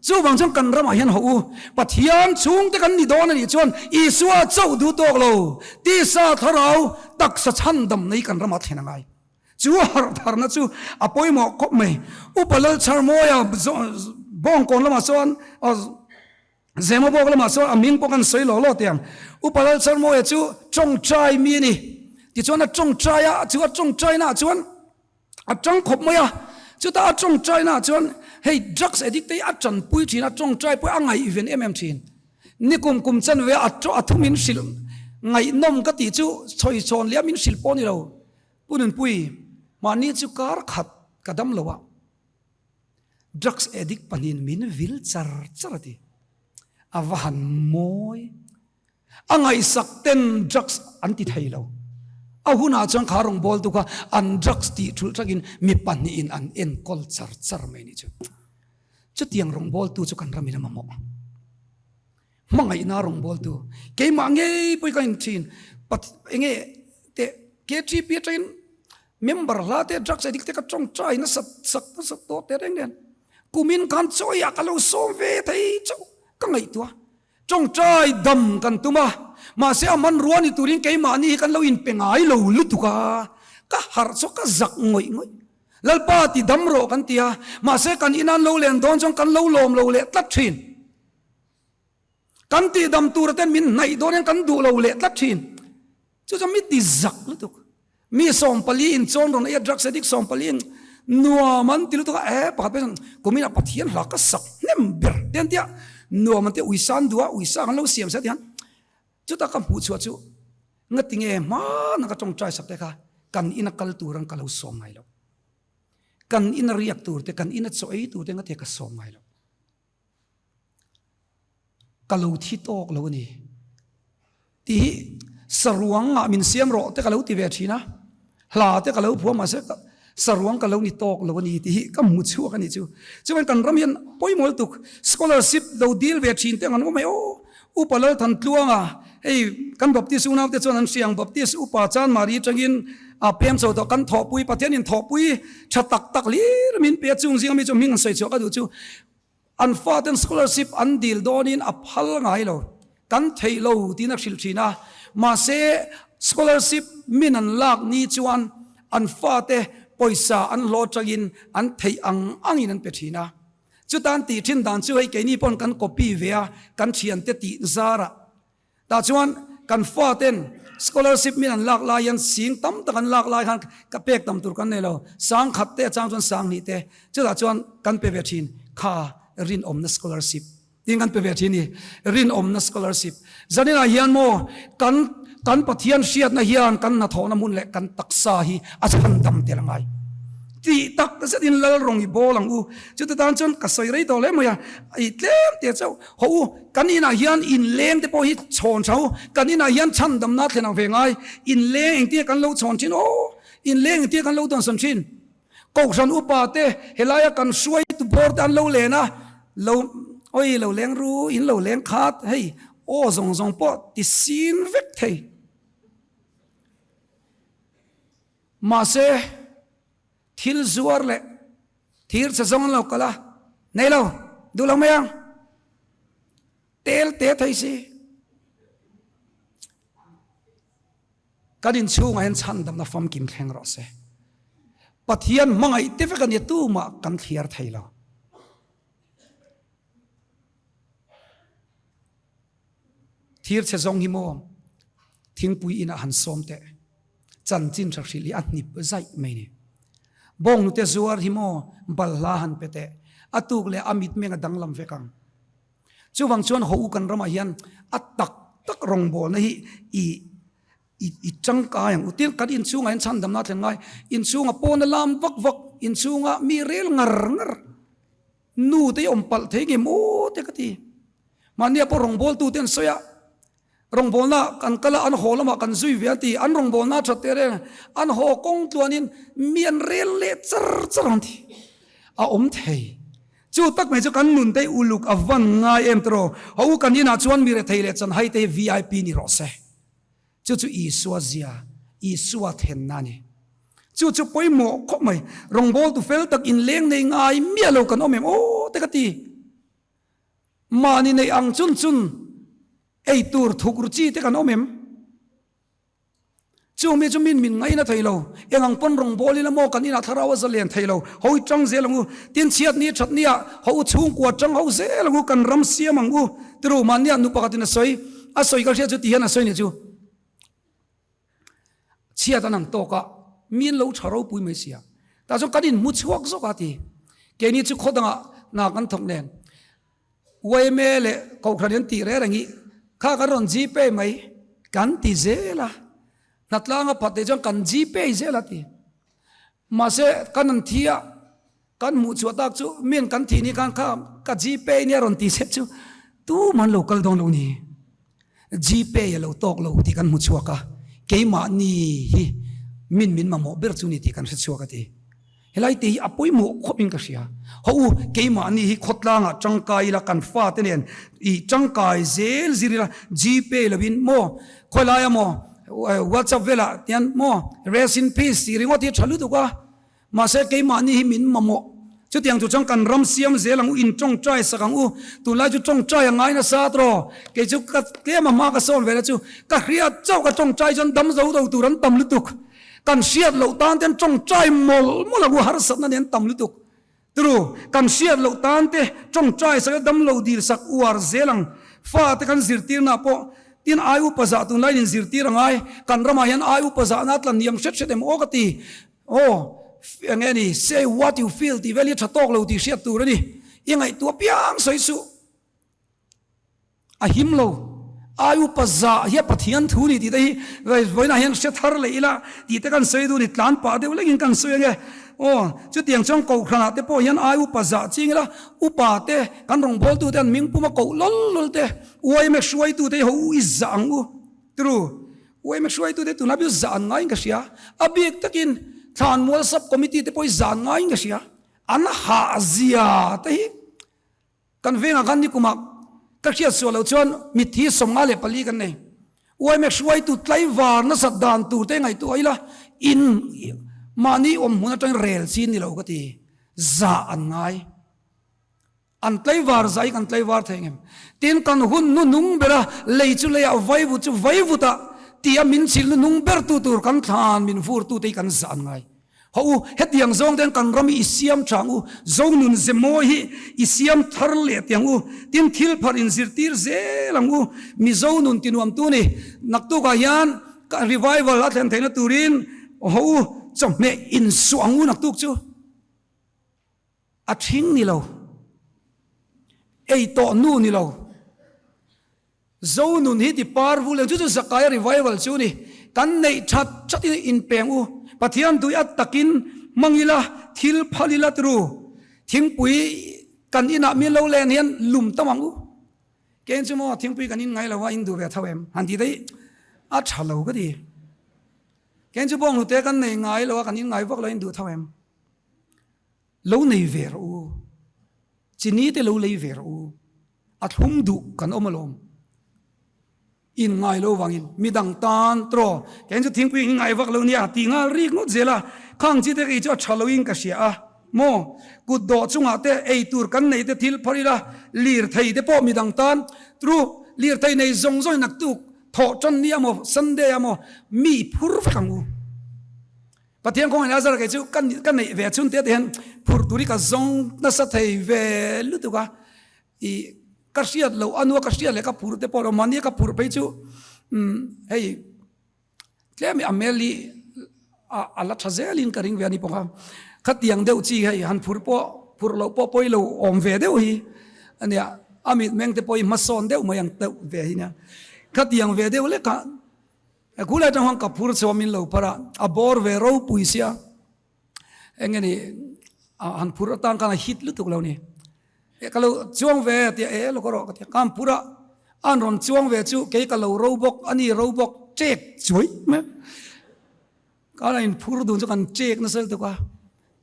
Chuvang chuan kan ramah hian hawh u, Pathian chhungte kan ni dawn a nih chuan Isua chauh duh tawk lo, tisa thlarau taksa chhandam nei kan ramah thlen a ngai. Chu harh tharna chu a pawimawh khawp mai. Upa Lalchharmawia Bawngkawn lamah chuan Zema bawk lamah chuan a hming pawh kan sawi law law teh ang. Upa Lalcharmawia chu tawngtai mi a ni. Tichuan a tawngtai a, chu a tawngtainaah chuan a tang khawp mai a. Chutah a tawngtainaah chuan hei drugs addict te hi a tanpui thin a, tawngtai pawh a ngaihven em em thin. Nikum kum chanve a a thu min hrilh ngaihnawm ka tih chu chhawi chhawn leh a min hrilh pawh a ni lo. Pu Nunpui, mahni chu kar khat ka dam lo a. Drugs addict pahnihin min vil char char a ti. A va han mawi. A ngaihsak ten drugs an ti thei lo. A hunah chuan kha rawngbawltu kha an drugs tih thulh thakin mi pahnihin an enkawl char char mai ni chu. Chutiang rawngbawltu chu kan ramin a mamawh. Hmangaihna rawngbawltu keimah ngei pawh hi ka in thin. Enge teh KTP atangin Member hla te drugs addict te ka tawngtai nasat sak nasat tawh teh reng nen kumin khan chawi ah ka lo sawm ve thei chauh ka ngaihtuah tawngtai dam kan tum a mahse a hmanrua ni turin keimahni hi kan lo inpe ngai lo lutuk a ka harh chu ka zak ngawih ngawih Lalpa ti dam rawh kan ti a mahse kan inan lo len dawn chuan kan lo lawm lo leh tlat thin kan tih dam tur ten min hnaih dawn hian kan duh lo leh tlat thin Chu chuan mi ti zak lutuk. Mi 40 in chawn rawn ei a, drugs addict 40 in nuam an ti lutuk a, eh pakhat pawh hian kumin ah Pathian hla ka sak hnem ber te an ti a, nuam an ti a, uisa an duh a, uisa an lo siam sia ti hian chutah ka hmuh chhuah chu ngati nge hmana ka tawngtai sak te kha kan ina kal tur an ka lo sawm ngai lo. Kan ina riak tur te, kan ina chaw ei tur te ngati ka sawm ngai lo. Ka lo thi tawk lo a ni tih hi saruang ah min siam rawh te ka lo ti ve thin a, hla te ka lo phuah mahse saruang ka lo ni tawk lo a ni tih hi ka hmu chhuak a nih chu. Chuan kan ram hian pawimawh lutuk scholarship lo dil ve thin te ang an awm mai aw. Upa Lalthantluanga hei kan Baptist unau te chuan an hria ang Baptist upa Chanmari atangin a pem chho tawh kan thawhpui Pathianin thawhpui tha tak tak hlir min pe a chung zinga mi chu hming an sawi chhuah ka duh chu An faten scholarship an dil dawnin a phal ngai lo. Kan theih lo tiin a hrilh thin a. Mahse, scholarship min an lak ni chuan an fate pawisa an hlawh atangin an theih ang angin an pe thin a. Chutan tih thin dan chu hei keini pawn kan copy ve a, kan thiante tih zarah. Tah chuan kan faten scholarship min an lak lai hian sing tam tak an lak lai khan ka pek tam tur kan nei lo, sang khat te a chang chuan sang hnih te chutah chuan kan pe ve thin kha rinawmna scholarship tiin kan pe ve thin i rinawmna scholarship zaninah hian maw kan kan Pathian hriatna hian kan hnathawhna hmun leh kan taksa hi a chhandam tel a ngai. Tih tak zetin lal rawng i bawl ang u. Chuti tan chuan ka sawi rei tawh hle mai a, i tlem te chauh. Haw u, kan inah hian inleng te pawh hi chhawn tha u. Kan inah hian chhandamna thlen ang ve ngai. Inleng engtin kan lo chhawn thin aw, inleng engtin kan lo dawnsawn thin. Kohhran upa te helaia kan hruaitu bawr te an lo len a, lo oi lo leng ru, in lo leng khat hei aw zawng zawng pawh ti sin vek thei. Mahse, thil zuar leh thir chhe zawng an lo kal a, nei lo, duh lo mai ang, tel te thei si. Kan inchhungah hian chhandamna famkim thleng rawh se. Pathian hmangaih te vek a nia tumah kan thliar thei lo. Thir chhe zawng hi maw thingpui inah han sawm teh. Chanchin tha hrilh hi a hnip zaih mai ni. Bawng nute zuar hi maw balhla han pe teh. A tuk leh a mitmeng a danglam vek ang. Chuvang chuan haw u kan ramah hian a tak tak rawngbawlna hi i i tangkai ang u. Tin, kan inchhungah hian chhandamna a thlen ngai. Inchhunga pawna lam vak vak, inchhunga mi rel ngar ngar nu te hi awm palh thei nge maw te ka ti. Mahnia pawh rawngbawltute an sawi a, rawngbawlna kan kal a, an haw lamah kan zui ve a ti. An rawngbawlna a that teh reng, an haw kawng tluanin mi an rel leh char char ang ti. A awm thei. Chu tak mai chu kan nun te uluk a van ngai em tiraw? Haw u kan inah chuan mi rethei leh chanhai te hi VIP ni rawh se. Chu chu Isua zia, Isua thenna a ni. Chu chu pawimawh khawp mai. Rawngbawltu fel tak inleng nei ngai miah lo kan awm em aw te ka ti. Mahni neih ang chun chun ei tur thuk ru chi te kan awm em? Chu mi chu min min ngaina thei lo. Eng ang pawn rawngbâwl ila maw kan inah thlarau a zalen thei lo. Ho i ṭang zel ang u. Tin chhiat ni ṭhat nia ho u chhungkua ṭang ho zel ang u kan ram siam ang u. Tiru mahnia nu pakhatin a sawi. A sawi ka hriat chu ti hian a sawi ni chu. Chhiat an ang tawk a, mi an lo ṭha ropui mai sia. Tah chuan kan inhmu chhuak zawk a ti. Keini chu khaw dangah hna kan thawk nen. Yma leh Kohhran hi an tih reng reng hi kha kan rawn Gpay mai kan ti zel a, hnatlanga phat te chuan kan Gpay zel a ti. Mahse kan an thi a, kan hmuh chhuah tak chu min kan thih ni khan kha ka Gpay nia rawn ti set chu tuman lo kal dawn lo ni. Gpay a lo tawk lo tih kan hmu chhuak a, keimahni hi min min mamawh ber chu ni tih kan hre chhuak a ti. Helai te hi a pawimawh khawp in ka hria. Haw u, keimahni hi khawtlangah tangkai ila kan fate nen i tangkai zel zir ila, Gpay lovin maw, khawilai amaw WhatsApp velah tian maw rest in peace tih ringawt hi a tha lutuk a, mahse keimahni hi min mamawh. Chutiang chu chuan kan ram siam zel ang u, in tawngtai sak ang u. Tunlai chu tawngtai a ngai nasa tawh, kei chu ka tlem a hma ka sawn ve na chu ka hriat chauh ka tawngtai chuan dam zo lo tur an tam lutuk. Kan hriat loh tan te an tawngtai mawlh mawlh ang u, harsatna nen tam lutuk. Turu, kan hriat loh tan te tawngtai sak a dam lo dil sak uar zel ang. Fa te kan zirtirna pawh tin ai upa zah tunlaiin in zirtir a ngai. Kan ramah hian ai upa zahna tla niam hret hret em aw ka ti. Aw, eng nge ni, say what you feel tih vel hi tha tawk lo tih hriat tur a ni. I ngaihtuah piang sawi suh. A him lo. Ai upa zah hi a Pathian thu ni tih te hi vawiinah hian hre thar leh ila tih te kan sawi duh ni, tlan pah deuh lengin kan sawi ange. Aw, chutiang chuan Kohhranah te pawh hian ai upa zah ching ila, upa te, kan rawngbawltu te an hming puma koh lawl lawl te, uaime hruaitu te hi ho u i zah ang u. Tru, uaime hruaitu te tunlai pawh zah an ngaiin ka hria. A bik takin Thlanmual Sub Committee te pawh hi zah an ngaiin ka hria. An hah zia te hi. Kan vengah khan nikumah ka hriat suah loh chuan mitthi 54 kan nei. Uaime hruaitu tlaivar nasat dan tur te ngaihtuah ila in mahni awm hmun atangin rel chi ni lo ka ti. Zah an ngai. An tlaivar zah hi kan tlaivar thei ngem. Tin kan hun nu nung bera lei chu leiah vaivut chu vaivutah tia min chhilh nu nung ber tu tur kan thlan min vur tu te hi kan zah an ngai. Haw u, hetiang zawng ten kan ram hi i siam tha ang u, Zonun ze mawi hi i siam thar leh teh ang u, tin thil pharh in zirtir zel ang u, Mizo nun tinuam tu ni, naktukah hian revival a thlen theihna turin haw u, chawhmeh insuah ang u naktuk chu. A ṭhing ni lo, ei tawh nu ni lo. Zo nun hi ti par vul eng chu chu Zakaia revival chu ni. Kan neih that that in inpeng u. Pathian tui a takin hmang ila, thil phal ila tru. Thingpui kan inah min lo len hian lum tam ang u. Keng chu maw thingpui kan in ngai lo a, in duh ve tho em? Han ti daih a tha lo ka ti. Keng chu bawng hnute kan nei ngai lo a, kan in ngai vak lo a, in duh tho em? Lo nei ve rawh u. Chini te lo lei ve rawh u. A thlum duh kan awm alawm. In ngai lo vangin midang tan tawh keng chu thingpui in ngai vak lo nia ti nghal rik ngawt zel a, khang chi te kei chu a tha loin ka hria a maw, kut dawh chungah te ei tur kan neih te thil phawrh ila lirthei te pawh midang tan tru lirthei nei zawng zawng in naktuk thawh tan nia maw Sunday a maw mi phur vek ang u. Pathian kawngin a zar kei chu ka ka neih ve chhun te te hian phurh tur hi ka zawng nasa thei ve lutuk a i. Ka hriat loh a nua ka hriat leh ka phur te pawh lo mahni ka phur phei chu umm hei tlem hi a hmel hi a la tha zelin ka ring ve a ni bawk a. Khatiang deuh chi hei han phur pawh phur loh pawh pawi lo awm ve deuh hi a nia. A mitmeng te pawh hi hmasawn deuh mai ang deuh ve hi nia. Khatiang ve deuh lek a khulai atang khan ka phur chho a min lo phar a, a bawr ve ropui sia. Eng nge ni han phur atan khan a hit lutuk lo ni. E ka lo chuang ve a tia e lo ka rawh ka tia ka han phur a, an rawn chuang ve chu kei ka lo ro bawk a ni ro bawk chek chuai mai a. Ka la in phur dun chu kan chek nasa lutuk a,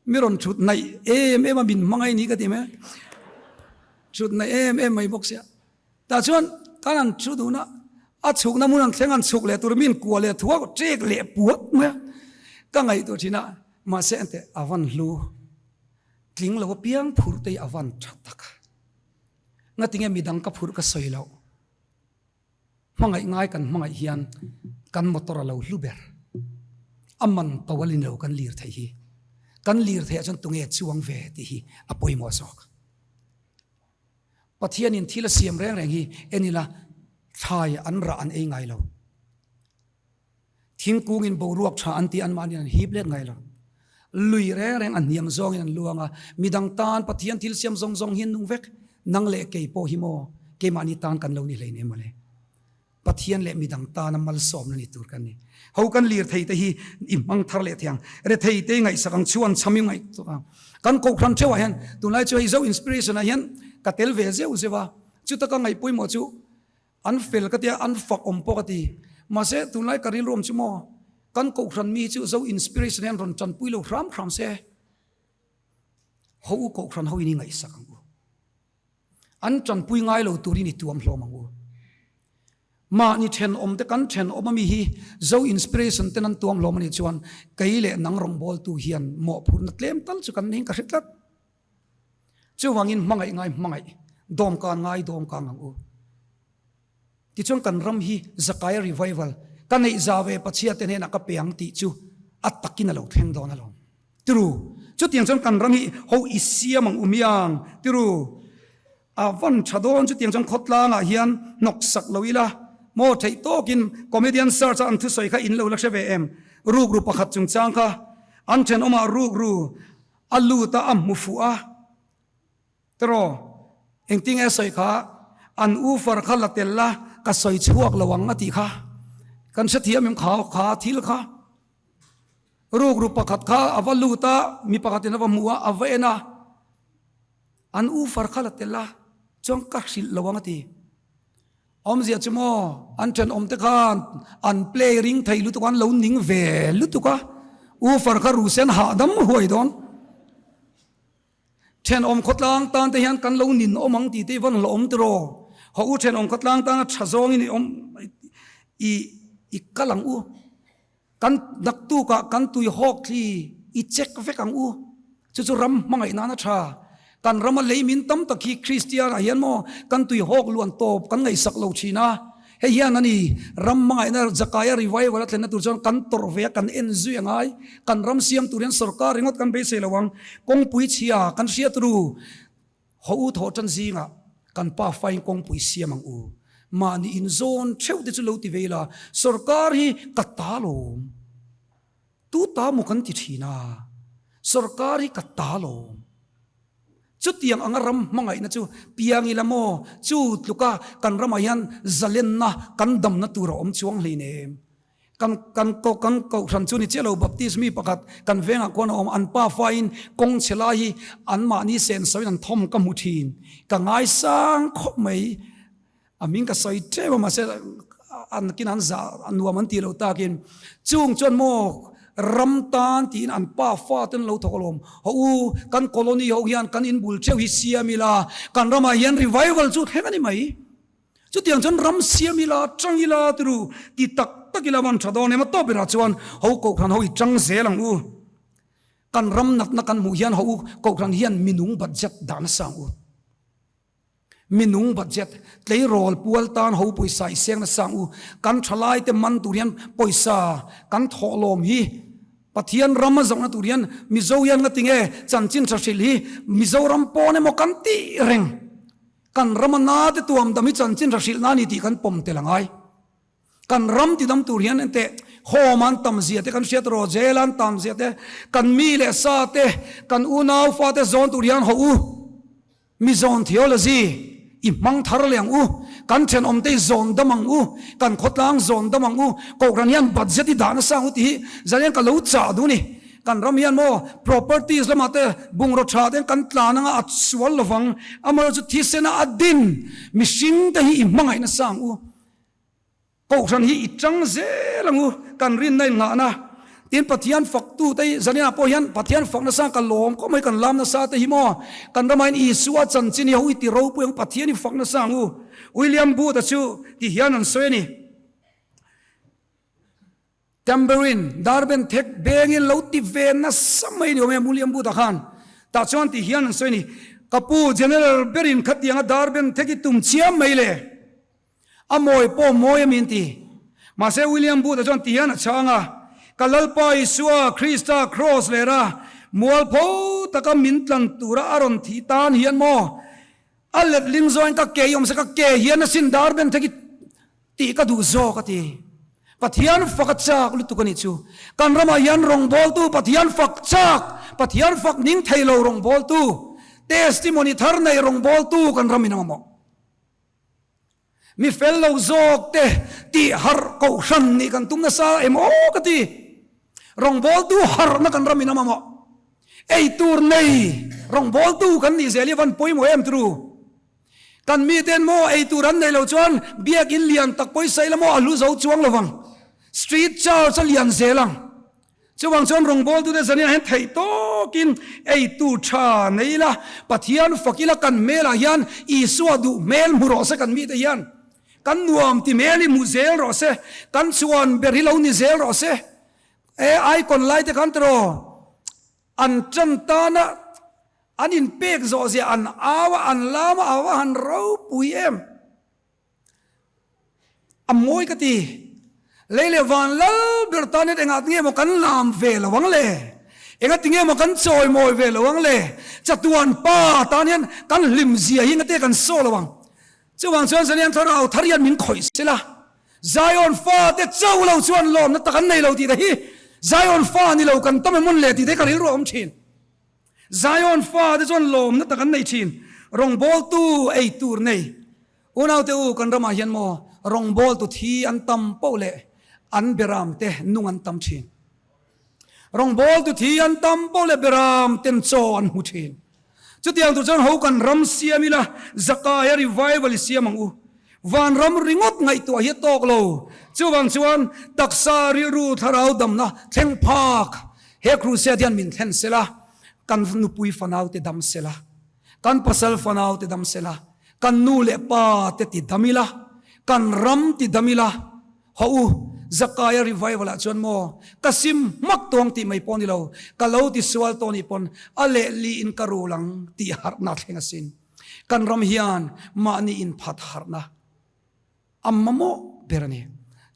mi rawn thut naih em em a min hmangaih ni ka ti mai a, thut naih em em mai bawk sia. Tah chuan kan han thu dun a, a chhukna hmun an thleng an chhuk leh tur min kuah leh thuak ṭek leh puat mai a, ka ngaihtuah ṭhin a, mahse enteh a van hlu tling lo apiang phurh te hi a van ṭha tak a, ngatinge midang ka phurh ka sawi loh, hmangaih ngai kan hmangaih hian kan motor a lo hlu ber, a man to a lin lo kan lir theih hi, kan lir theih ah chuan tunge chuang ve tih hi a pawimawh zawk. Pathianin thil a siam reng reng hi en ila thlai an rah an ei ngai lo. Thingkungin boruak tha an tih anmahniin an hip let ngai lo. Lui reng reng a hniam zawngin an luang a, midang tan Pathian thil siam zawng zawng hi an nung vek. Nang leh kei pawh hi maw keimahni tan kan lo ni hleinem mawle. Pathian leh midang tana malsawmna ni tur kan ni. Ho kan lirthei te hi i hmang thar leh thei ang. Rethei te i ngaihsak ang, chhuan chham i ngaihsak ang. Kan kohhran theuhah hian tunlai chu hei Zo Inspiration ah hian ka tel ve zeuh zeuh a, chuta ka ngaih pawimawh chu an fel ka tia, an fak awm pawh ka ti. Mahse tunlai ka rilru awm chu maw, kan kohhran mi hi chu Zo Inspiration hian rawn tanpui lo hram hram se, ho u kohhran ho in i ngaihsak ang u. An tanpui ngai lo turin i tuam hlawm ang u. Mahni thenawm te kan thenawm ami hi Zo Inspiration ten an tuam hlawm anih chuan kei leh nang rawngbawltu hian mawhphurhna tlem tal chu kan nei in ka hre tlat. Chuvangin hmangaih ngai hmangaih, dawmkan ngai dawmkang ang u. Tichuan kan ram hi Zakaia revival, ka neih za ve Pathian te hnenah ka pe ang tih chu a takin a lo thleng dawn alawm. Tiru, chutiang chuan kan ram hi ho i siam ang u miang. Tiru, a van tha dawn chutiang chuan khawtlangah hian hnawk sak lo ila maw theih tawkin comedian search a an thusawi kha in lo la hre ve em? Rukru pakhat chungchang kha an thenawmah rukru a lut a a hmu fuh a. Tiraw, engtinge a sawi kha, an u far kha la tel la, ka sawi chhuak lo ang a tih kha. Kan hrethiam em kha kha thil kha. Rukru pakhat kha a va lut a, mi pakhatin a va hmu a, a va en a, an u far kha la tel la, chuan ka hrilh lo ang a ti. Awmzia chu maw, an thenawmte khan an play ring thei lutuk a, an lo ning ve lutuk a, u far kha ru sen hahdam huai dawn. Thenawm khawtlang tan te hian kan lo nin awm ang tih te i vawn hlawh awm tiraw? Haw u thenawm khawtlang tana tha zawngin i awm i i kal ang u. Kan naktukah kan tui hawk thli i check vek ang u. Chu chu ram hmangaih nana tha. Kan rama lei min tam tak hi Kristian ah hian maw kan tui hawk luan tawp kan ngaihsak lo thin a. Hei hian a ni, ram hmangaihna Zakaia revival a thlenna tur chuan kan tawrh ve a, kan en zui a ngai. Kan ram siam tur hian sorkar ringawt kan beisei lo ang. Kawngpui chhia kan hriat ru. Haw u thawh tan zingah kan pa fain kawngpui siam ang u. Mahni inzawn theuh te chu lo ti ve ila, sorkar hi ka ta lawm. Tu ta maw kan ti thin a, sorkar hi ka ta lawm. Chutiang anga ram hmangaihna chu piang ila maw? Chu tluka kan ramah hian zalenna kan damna tur a awm chuang hleinem. Kan kan ko kan kohhran chu ni chiah lo Baptist mi pakhat kan vengah khuan a awm an pa fain kawng chhe lai hi anmahni senso in an thawm ka hmu thin. Ka ngaisang khawp mai. A hming ka sawi tep a mahse an kin an zah a nuam an tih loh takin chung chuan maw ram tan tiin an pa fa ten lo thawk alawm haw u kan colony ho hian kan in bul theuh hi siam ila kan ramah hian revival chu thleng a ni mai chutiang chuan ram siam ila tang ila tiru ti tak tak ila van tha dawn em a tawp berah chuan ho kohhran ho i tang zel ang u kan ram natna kan hmuh hian ho u kohhran hian minung budget dah nasa ang u. Minung budget, tleirawl pual tan ho pawisa i seng nasa ang u. Kan thalai te man tur hian pawisa kan thawh lawm hi. Pathian ram a zawhna tur hian Mizo hian nga tinge chanchin tha hrilh hi Mizoram pawn emaw kan tih reng. Kan rama na te tuam dam hi chanchin tha hrilh na a ni tih kan pawm tel a ngai. Kan ram ti dam tur hian enteh home an tam zia te kan hriat rawh, jail an tam zia te, kan mi leh sa te, kan unau fa te zawn tur hian hawh u. Mi zawn theology i hmang thar leh ang u, kan thenawm te i zawn dam ang u, kan khawtlang zawn dam ang u, kohhran hian budget i dah nasa ang u tih hi zan hian ka lo chah duh a ni. Kan ram hian maw properties lamah te bungraw tha te kan tlan anga a sual lovang, amaherawhchu thisena a din mihring te hi i hmangaih nasa ang u. Kohhran hi i chang zel ang u, kan rinna in nghahna. Tin, Pathian faktu te hi zaninah pawh hian Pathian fak nasa ka lawm khawp mai, kan lam nasa te hi maw? Kan ramah hian Isua chanchin hi ho i ti ropui ang, Pathian i fak nasa ang u. William Booth-a chu ti hian an sawi a ni. Tambourine, darben thek bengin lo ti ve nasa mai ni awm e William Booth-a khan. Tah chuan ti hian an sawi a ni, Ka pu, General berin khatianga darben thek i tum chiam mai le. A mawi pawh mawi a min ti. Mahse William Booth-a chuan ti hian a chhang a, Ka Lalpa Isua Krista Kraws lera mualpho taka min tlan tura a rawn thih tan hian maw a letling zawin ka ke i awm se ka ke hian a sin dar ben thek i tih ka duh zawk a ti. Pathian fak a chak lutuk a nih chu. Kan ramah hian rawngbawltu Pathian fak chak, Pathian fak ning thei lo rawngbawltu, testimony thar nei rawngbawltu kan ramin a mamawh. Mi fel lo zawk te tih harh kohhran nih kan tum nasa em aw ka ti. Rawngbawltu harhna kan ram in a mamawh. Ei tur nei rawngbawltu kan nih zel hi a van pawimawh em turu. Kan miten maw ei tur an neih loh chuan biakin lian tak pawisa ila maw a hlu zo chuang lovang. Street charge a lian zel ang. Chuvang chuan rawngbawltute zanin ah hian theih tawkin ei tur tha nei ila, Pathian fak ila kan hmelah hian Isua duh hmel hmu rawh se kan mite hian kan nuam ti hmel hi hmu zel rawh se, kan chhuan ber hi lo ni zel rawh se. E icon lai te khan tiraw an tan tana an inpek zawh zia an au a, an lam a, a va han ropui em. A mawi ka ti. Lei leh van lal ber tan hian engah tinge maw kan lam ve lo ang le? Engah tinge maw kan chawi mawi ve lo ang le? Chatuan pa tan hian kan hlim zia hi engate kan saw lo ang. Chuvang chuan zan hian thlarau thar hian min khawih sela. Zion fate cho lo chuan lawmna tak an nei lo tih te hi Zion fa ni lo kan tam emawn le tih te hi ka rilru a awm thin. Zion fate chuan lawmna tak an nei thin. Rawngbawltu ei tur nei. Unaute u, kan ramah hian maw rawngbawltu thi an tam poh leh an beram te nung an tam thin. Rawngbawltu thi an tam poh leh beram ten chaw an hmu thin. Chutiang tur chuan ho kan ram siam ila, Zakaia revival i siam ang u. Vanram ringawt ngaihtuah hi a tawk lo. Chuvang chuan taksa rilru thlarau damna thleng phak he crusade hian min thlen sela, kan nupui fanau te dam sela, kan pasal fanau te dam sela, kan nu leh pa te ti dam ila, kan ram ti dam ila, hawh u, Zakaia revival ah chuan maw ka sim hmak tawng tih mai pawh ni lo, ka lo ti sual tawh nih pawn a lehli in ka rul ang tih harhna thleng asin. Kan ram hian mahni inphat harhna a mamawh ber a ni.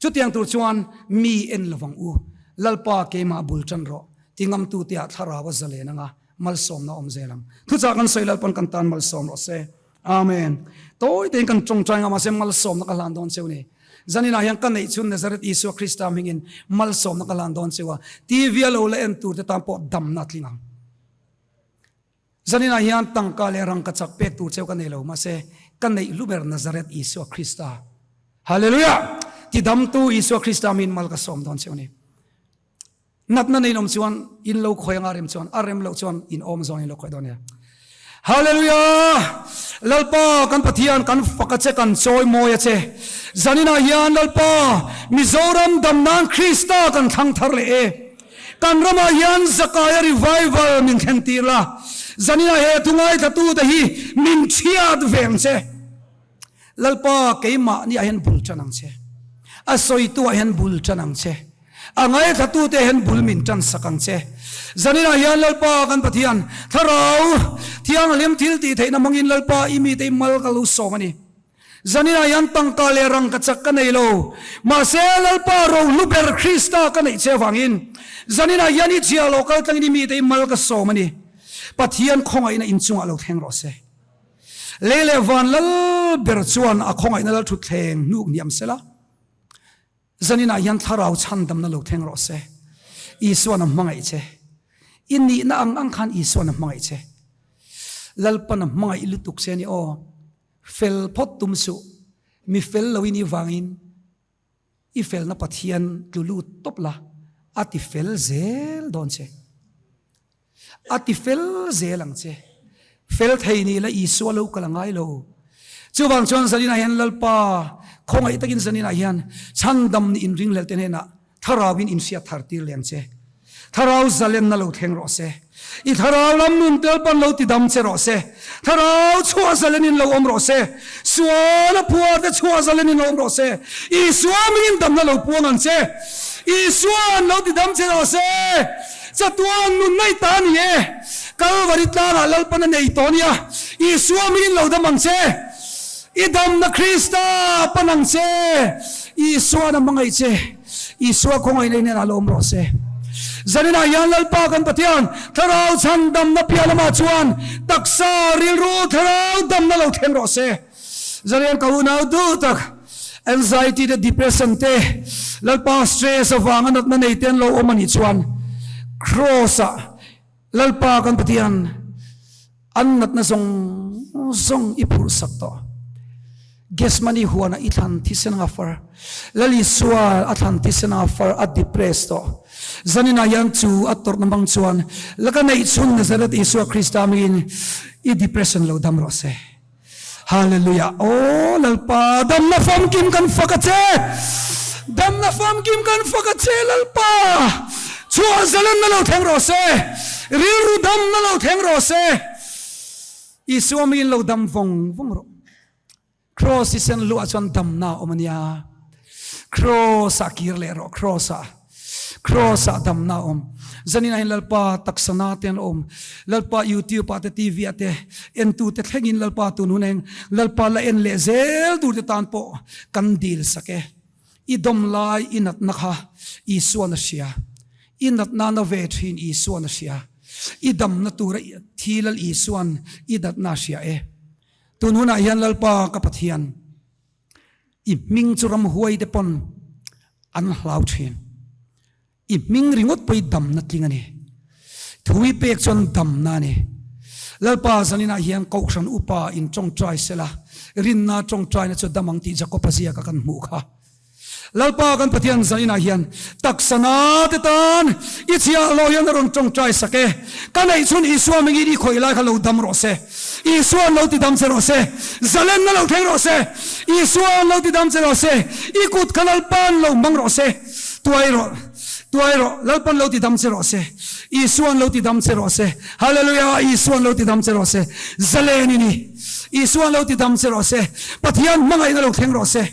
Chutiang tur chuan mi en lovang u, Lalpa keimah bul tan rawh, ti ngamtute ah thlarau a zalen anga malsawmna awm zel ang. Thuchah kan sawi Lalpan kan tan malsawm rawh se. Amen. Tawi tein kan tawngtai ngam mahse malsawmna ka hlan dawn cheu ni. Zaninah hian ka neih chhun Nazareth Isua Krista hmingin malsawmna ka hlan dawn cheu a, TV a lo la en turte tan pawh damna a tling ang. Zaninah hian tangka leh rangka chak pek tur cheu ka nei lo, mahse ka neih hlu ber Nazareth Isua Krista. Hallelujah! Tidamtu Isua Krista min mal ka sawm dawn cheu ni. Natna nei awm chuan in lo khawi anga rem chuan a rem loh chuan in awm zawn in lo khawi dawn nia. Hallelujah! Lalpa kan Pathian kan fak a che kan chawi mawi a che. Zaninah hian Lalpa Mizoram dam nan Krista kan thlang thar leh e. Kan ramah hian Zakaia revival min thlen tir la, zaninah he thu ngaithlatute hi min chhiat ve ang che. Lalpa keimahni ah hian bul tan ang che. A sawitu ah hian bul tan ang che. A ngaithlatute hian bul min tan sak ang che. Zaninah hian Lalpa kan Pathian Thlarau Thianghlim thil tih theihna hmangin Lalpa i mite i mal ka lo sawm a ni. Zaninah hian tangka leh rangka chak ka nei lo, mahse Lalpa rohlu ber Krista ka neih che avangin zaninah hian i chhia lo kal tlangin i mite i mal ka sawm a ni. Pathian khawngaihna inchungah lo thleng rawh se. Lei leh van lal ber chuan a khawngaihna lal thutthleng hnuk hniam sela, zaninah hian thlarau chhandamna lo thleng rawh se. Isuan a hmangaih che. I nihna ang ang khan Isuan a hmangaih che. Lalpan a hmangaih lutuk che a ni aw. Fel phawt tum suh. Mi fel lo i nih vangin I felna Pathian tlu lut tawp la, a ti fel zel dawn che. A ti fel zel ang che. Fel thei ni la Isua lo kal a ngai lo. Chuvang chuan zaninah hian Lalpa khawngaih takin zaninah hian chhandam ni inringhlel te hnenah Thlarauin inhriat thar tir leh ang che. Thlarau zalenna lo thleng rawh se. I thlarau lam nun tel pawn lo tidam che rawh se. Thlarau chhuah zalenin lo awm rawh se. Suala phuar te chhuah zalenin lo awm rawh se. Isua mingin damna lo puang ang che. Isua'n lo tidam che rawh se. Chatuan nun nei ta a ni e. Kalvari tlangah Lalpan a nei tawh a nia. Isua mingin lo dam ang che. I damna Krista pan ang che. Isua'n a hmangaih che. Isua khawngaihna hnenah lo awm rawh se. Zaninah hian Lalpa kan Pathian thlarau chhandamna piah lamah chuan taksa rilru thlarau damna lo thleng rawh se. Zanian ka unau duh tak anxiety te depression te Lalpa stress avanga natna nei te an lo awm anih chuan Cross ah Lalpa kan Pathian an natna zawng zawng i phurh sak tawh. Gethsemane huanah i thlan thisen anga far, Lal Isua a thlan thisen anga far a depress tawh. Zaninah hian chu a tawrhna hmang chuan laka neih chhun Nazareth Isua Krista hmingin i depression lo dam rawh se. Hallelujah Aw Lalpa damna famkim kan fak a che Damna famkim kan fak a che Lalpa Chhuah zalenna lo thleng rawh se Rilru damna lo thleng rawh se Isua miin lo dam vawng vawng rawh Cross i sen luah chuan damna a awm a nia Cross ah kir leh rawh Cross ah Cross ah damna a awm. Zanin ah hian Lalpa taksa na te an awm. Lalpa YouTube ah te TV ah te entu te thleng in Lalpa tun hun eng Lalpa la en leh zel tur te tan pawh kan dil sak e. I dawm lai i natna kha Isuan a hria. I natna na ve thin Isuan a hria. I damna tura thi Lal Isuan i natna a hria e. Tun hunah hian Lalpa ka Pathian. I hming chu ramhuai te pawn an hlau thin. I hming ringawt pawh i damna tling a ni. Thu i pek chuan damna a ni. Lalpa zaninah hian Kohhran upa in tawngtai sela, rinna tawngtaina chu dam ang tih Jakob-a ziaka kan hmuh kha. Lalpa kan Pathian zaninah hian taksa na te tan i chhiahhlawh hian a rawn tawngtai sak e. Ka neih chhun Isua mingin i khawih lai kha lo dam rawh se. Isua'n lo ti dam che rawh se. Zalenna lo thleng rawh se. Isua'n lo ti dam che rawh se. I kut kha Lalpa'n lo hmang rawh se. Tuai rawh, tuai rawh, Lalpa'n lo ti dam che rawh se. Isua'n lo ti dam che rawh se. Hallelujah! Isua'n lo ti dam che rawh se. Zalen i ni. Isua'n lo ti dam che rawh se. Pathian hmangaihna lo thleng rawh se.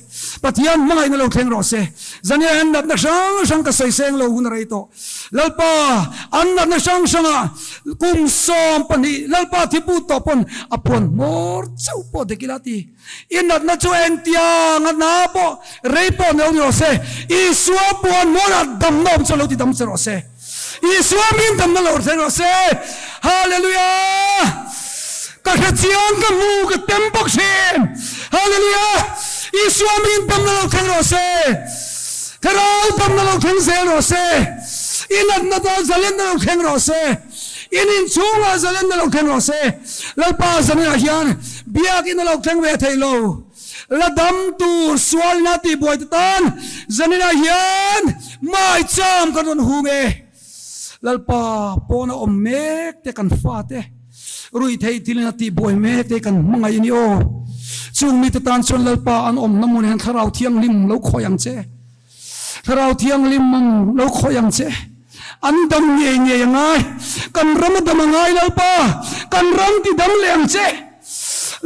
Pathian hmangaihna lo thleng rawh se. Zania hian natna hrang hrang ka sawi seng lo hun a rei tawh. Lalpa, an natna hrang hrangah kum 12 Lalpa thiput tawh pawn a puan hmawr chauh pawh dek ila ti. I natna chu engtiang a na pawh rei pawh ni lo ni rawh se. Isua puan hmawrah damna awm chu lo ti dam che rawh se. Isua min damna lo thleng rawh se. Hallelujah! Ka hre chiang ka hmu ka tem bawk thin. Hallelujah! Isua min damna lo thleng rawh se. Thlarau damna lo thleng zel rawh se. I natna ta zalenna lo thleng rawh se. In inchhungah zalenna lo thleng rawh se. Lalpa zaninah hian biakina lo thleng ve thei lo. La dam tur sualna tihbuai te tan zaninah hian maicham kan rawn hung e. Lalpa pawna awm mek te kan fate ruihtheih thilin a tihbuai mek te kan hmangaih a ni aw. Chung mite tan chuan Lalpa an awmna hmun hian Thlarau Thianghlim lo khawih ang che. Thlarau Thianghlim ang lo khawih ang che. An dam ngei ngei a ngai. Kan ram a dam a ngai Lalpa. Kan ram ti dam leh ang che.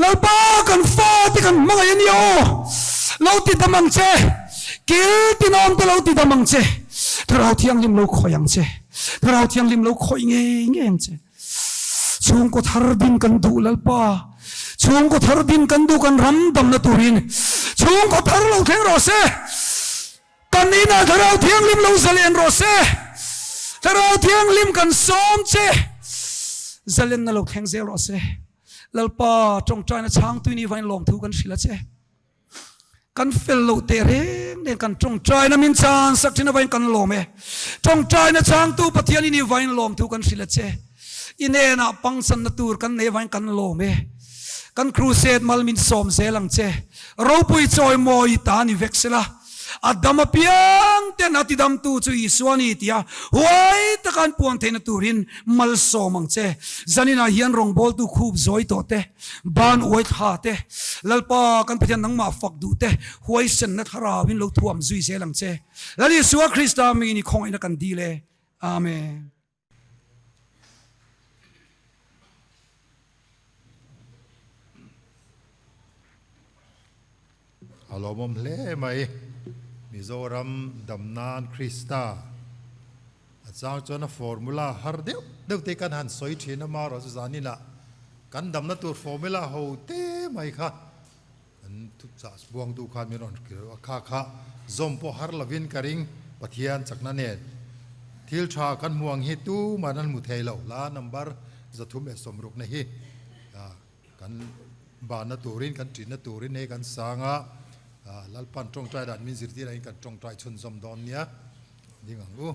Lalpa kan fate kan hmangaih a nia aw. Lo ti dam ang che. Kil tinawm te lo ti dam ang che. Thlarau Thianghlim lo khawih ang che. Thlarau Thianghlim lo khawih ngei ngei ang che. Chhungkaw thar din kan duh Lalpa, chhungkaw thar din kan duh kan ram damna turin chhungkaw thar lo thleng rawh se. Kan inah Thlarau Thianghlim lo zalen rawh se. Thlarau Thianghlim kan sawm che, zalenna lo thleng zel rawh se. Lalpa tawngtaina chhangtu ni vain lawmthu kan hrilh a che. Kan fel lo teh reng nen kan tawngtaina min chan sak thin avain kan lawm e. Tawngtaina chhangtu Pathian i ni vain lawmthu kan hrilh a che. I hnenah pangchanna tur kan nei avain kan lawm e. Kan crusade mal min sawm zel ang che. Ropui chawimawi ta ni vek sela. A dam apiang ten a tidamtu chu Isua a ni tia huai taka an puan theihna turin malsawm ang che. Zaninah hian rawngbawltu khup zawi tawh te, ban uai thla te, Lalpa kan Pathian nangmah fak duh te huaisenna thlarauin lo thuam zui zel ang che. Lal Isua Krista mingin i khawngaihna kan dil e. Amen. A lawmawm hle mai. Mizoram dam nan Krista a chang chuan a formula har deuh deuh te kan han sawi thin a, amaherawhchu chu zanin ah kan damna tur formula ho te mai kha kan chah buangtu khan min rawn hrilh a, kha kha zawm pawh har lovin ka ring Pathian chakna nen thil tha kan hmu ang hi tuman an hmu thei lo la number 360 na hi Kan banna turin, kan ṭinna turin hei kan sang a, Lalpan ṭawngṭai dan min zirtir angin kan ṭawngṭai chhunzawm dawn nia, ding ang u.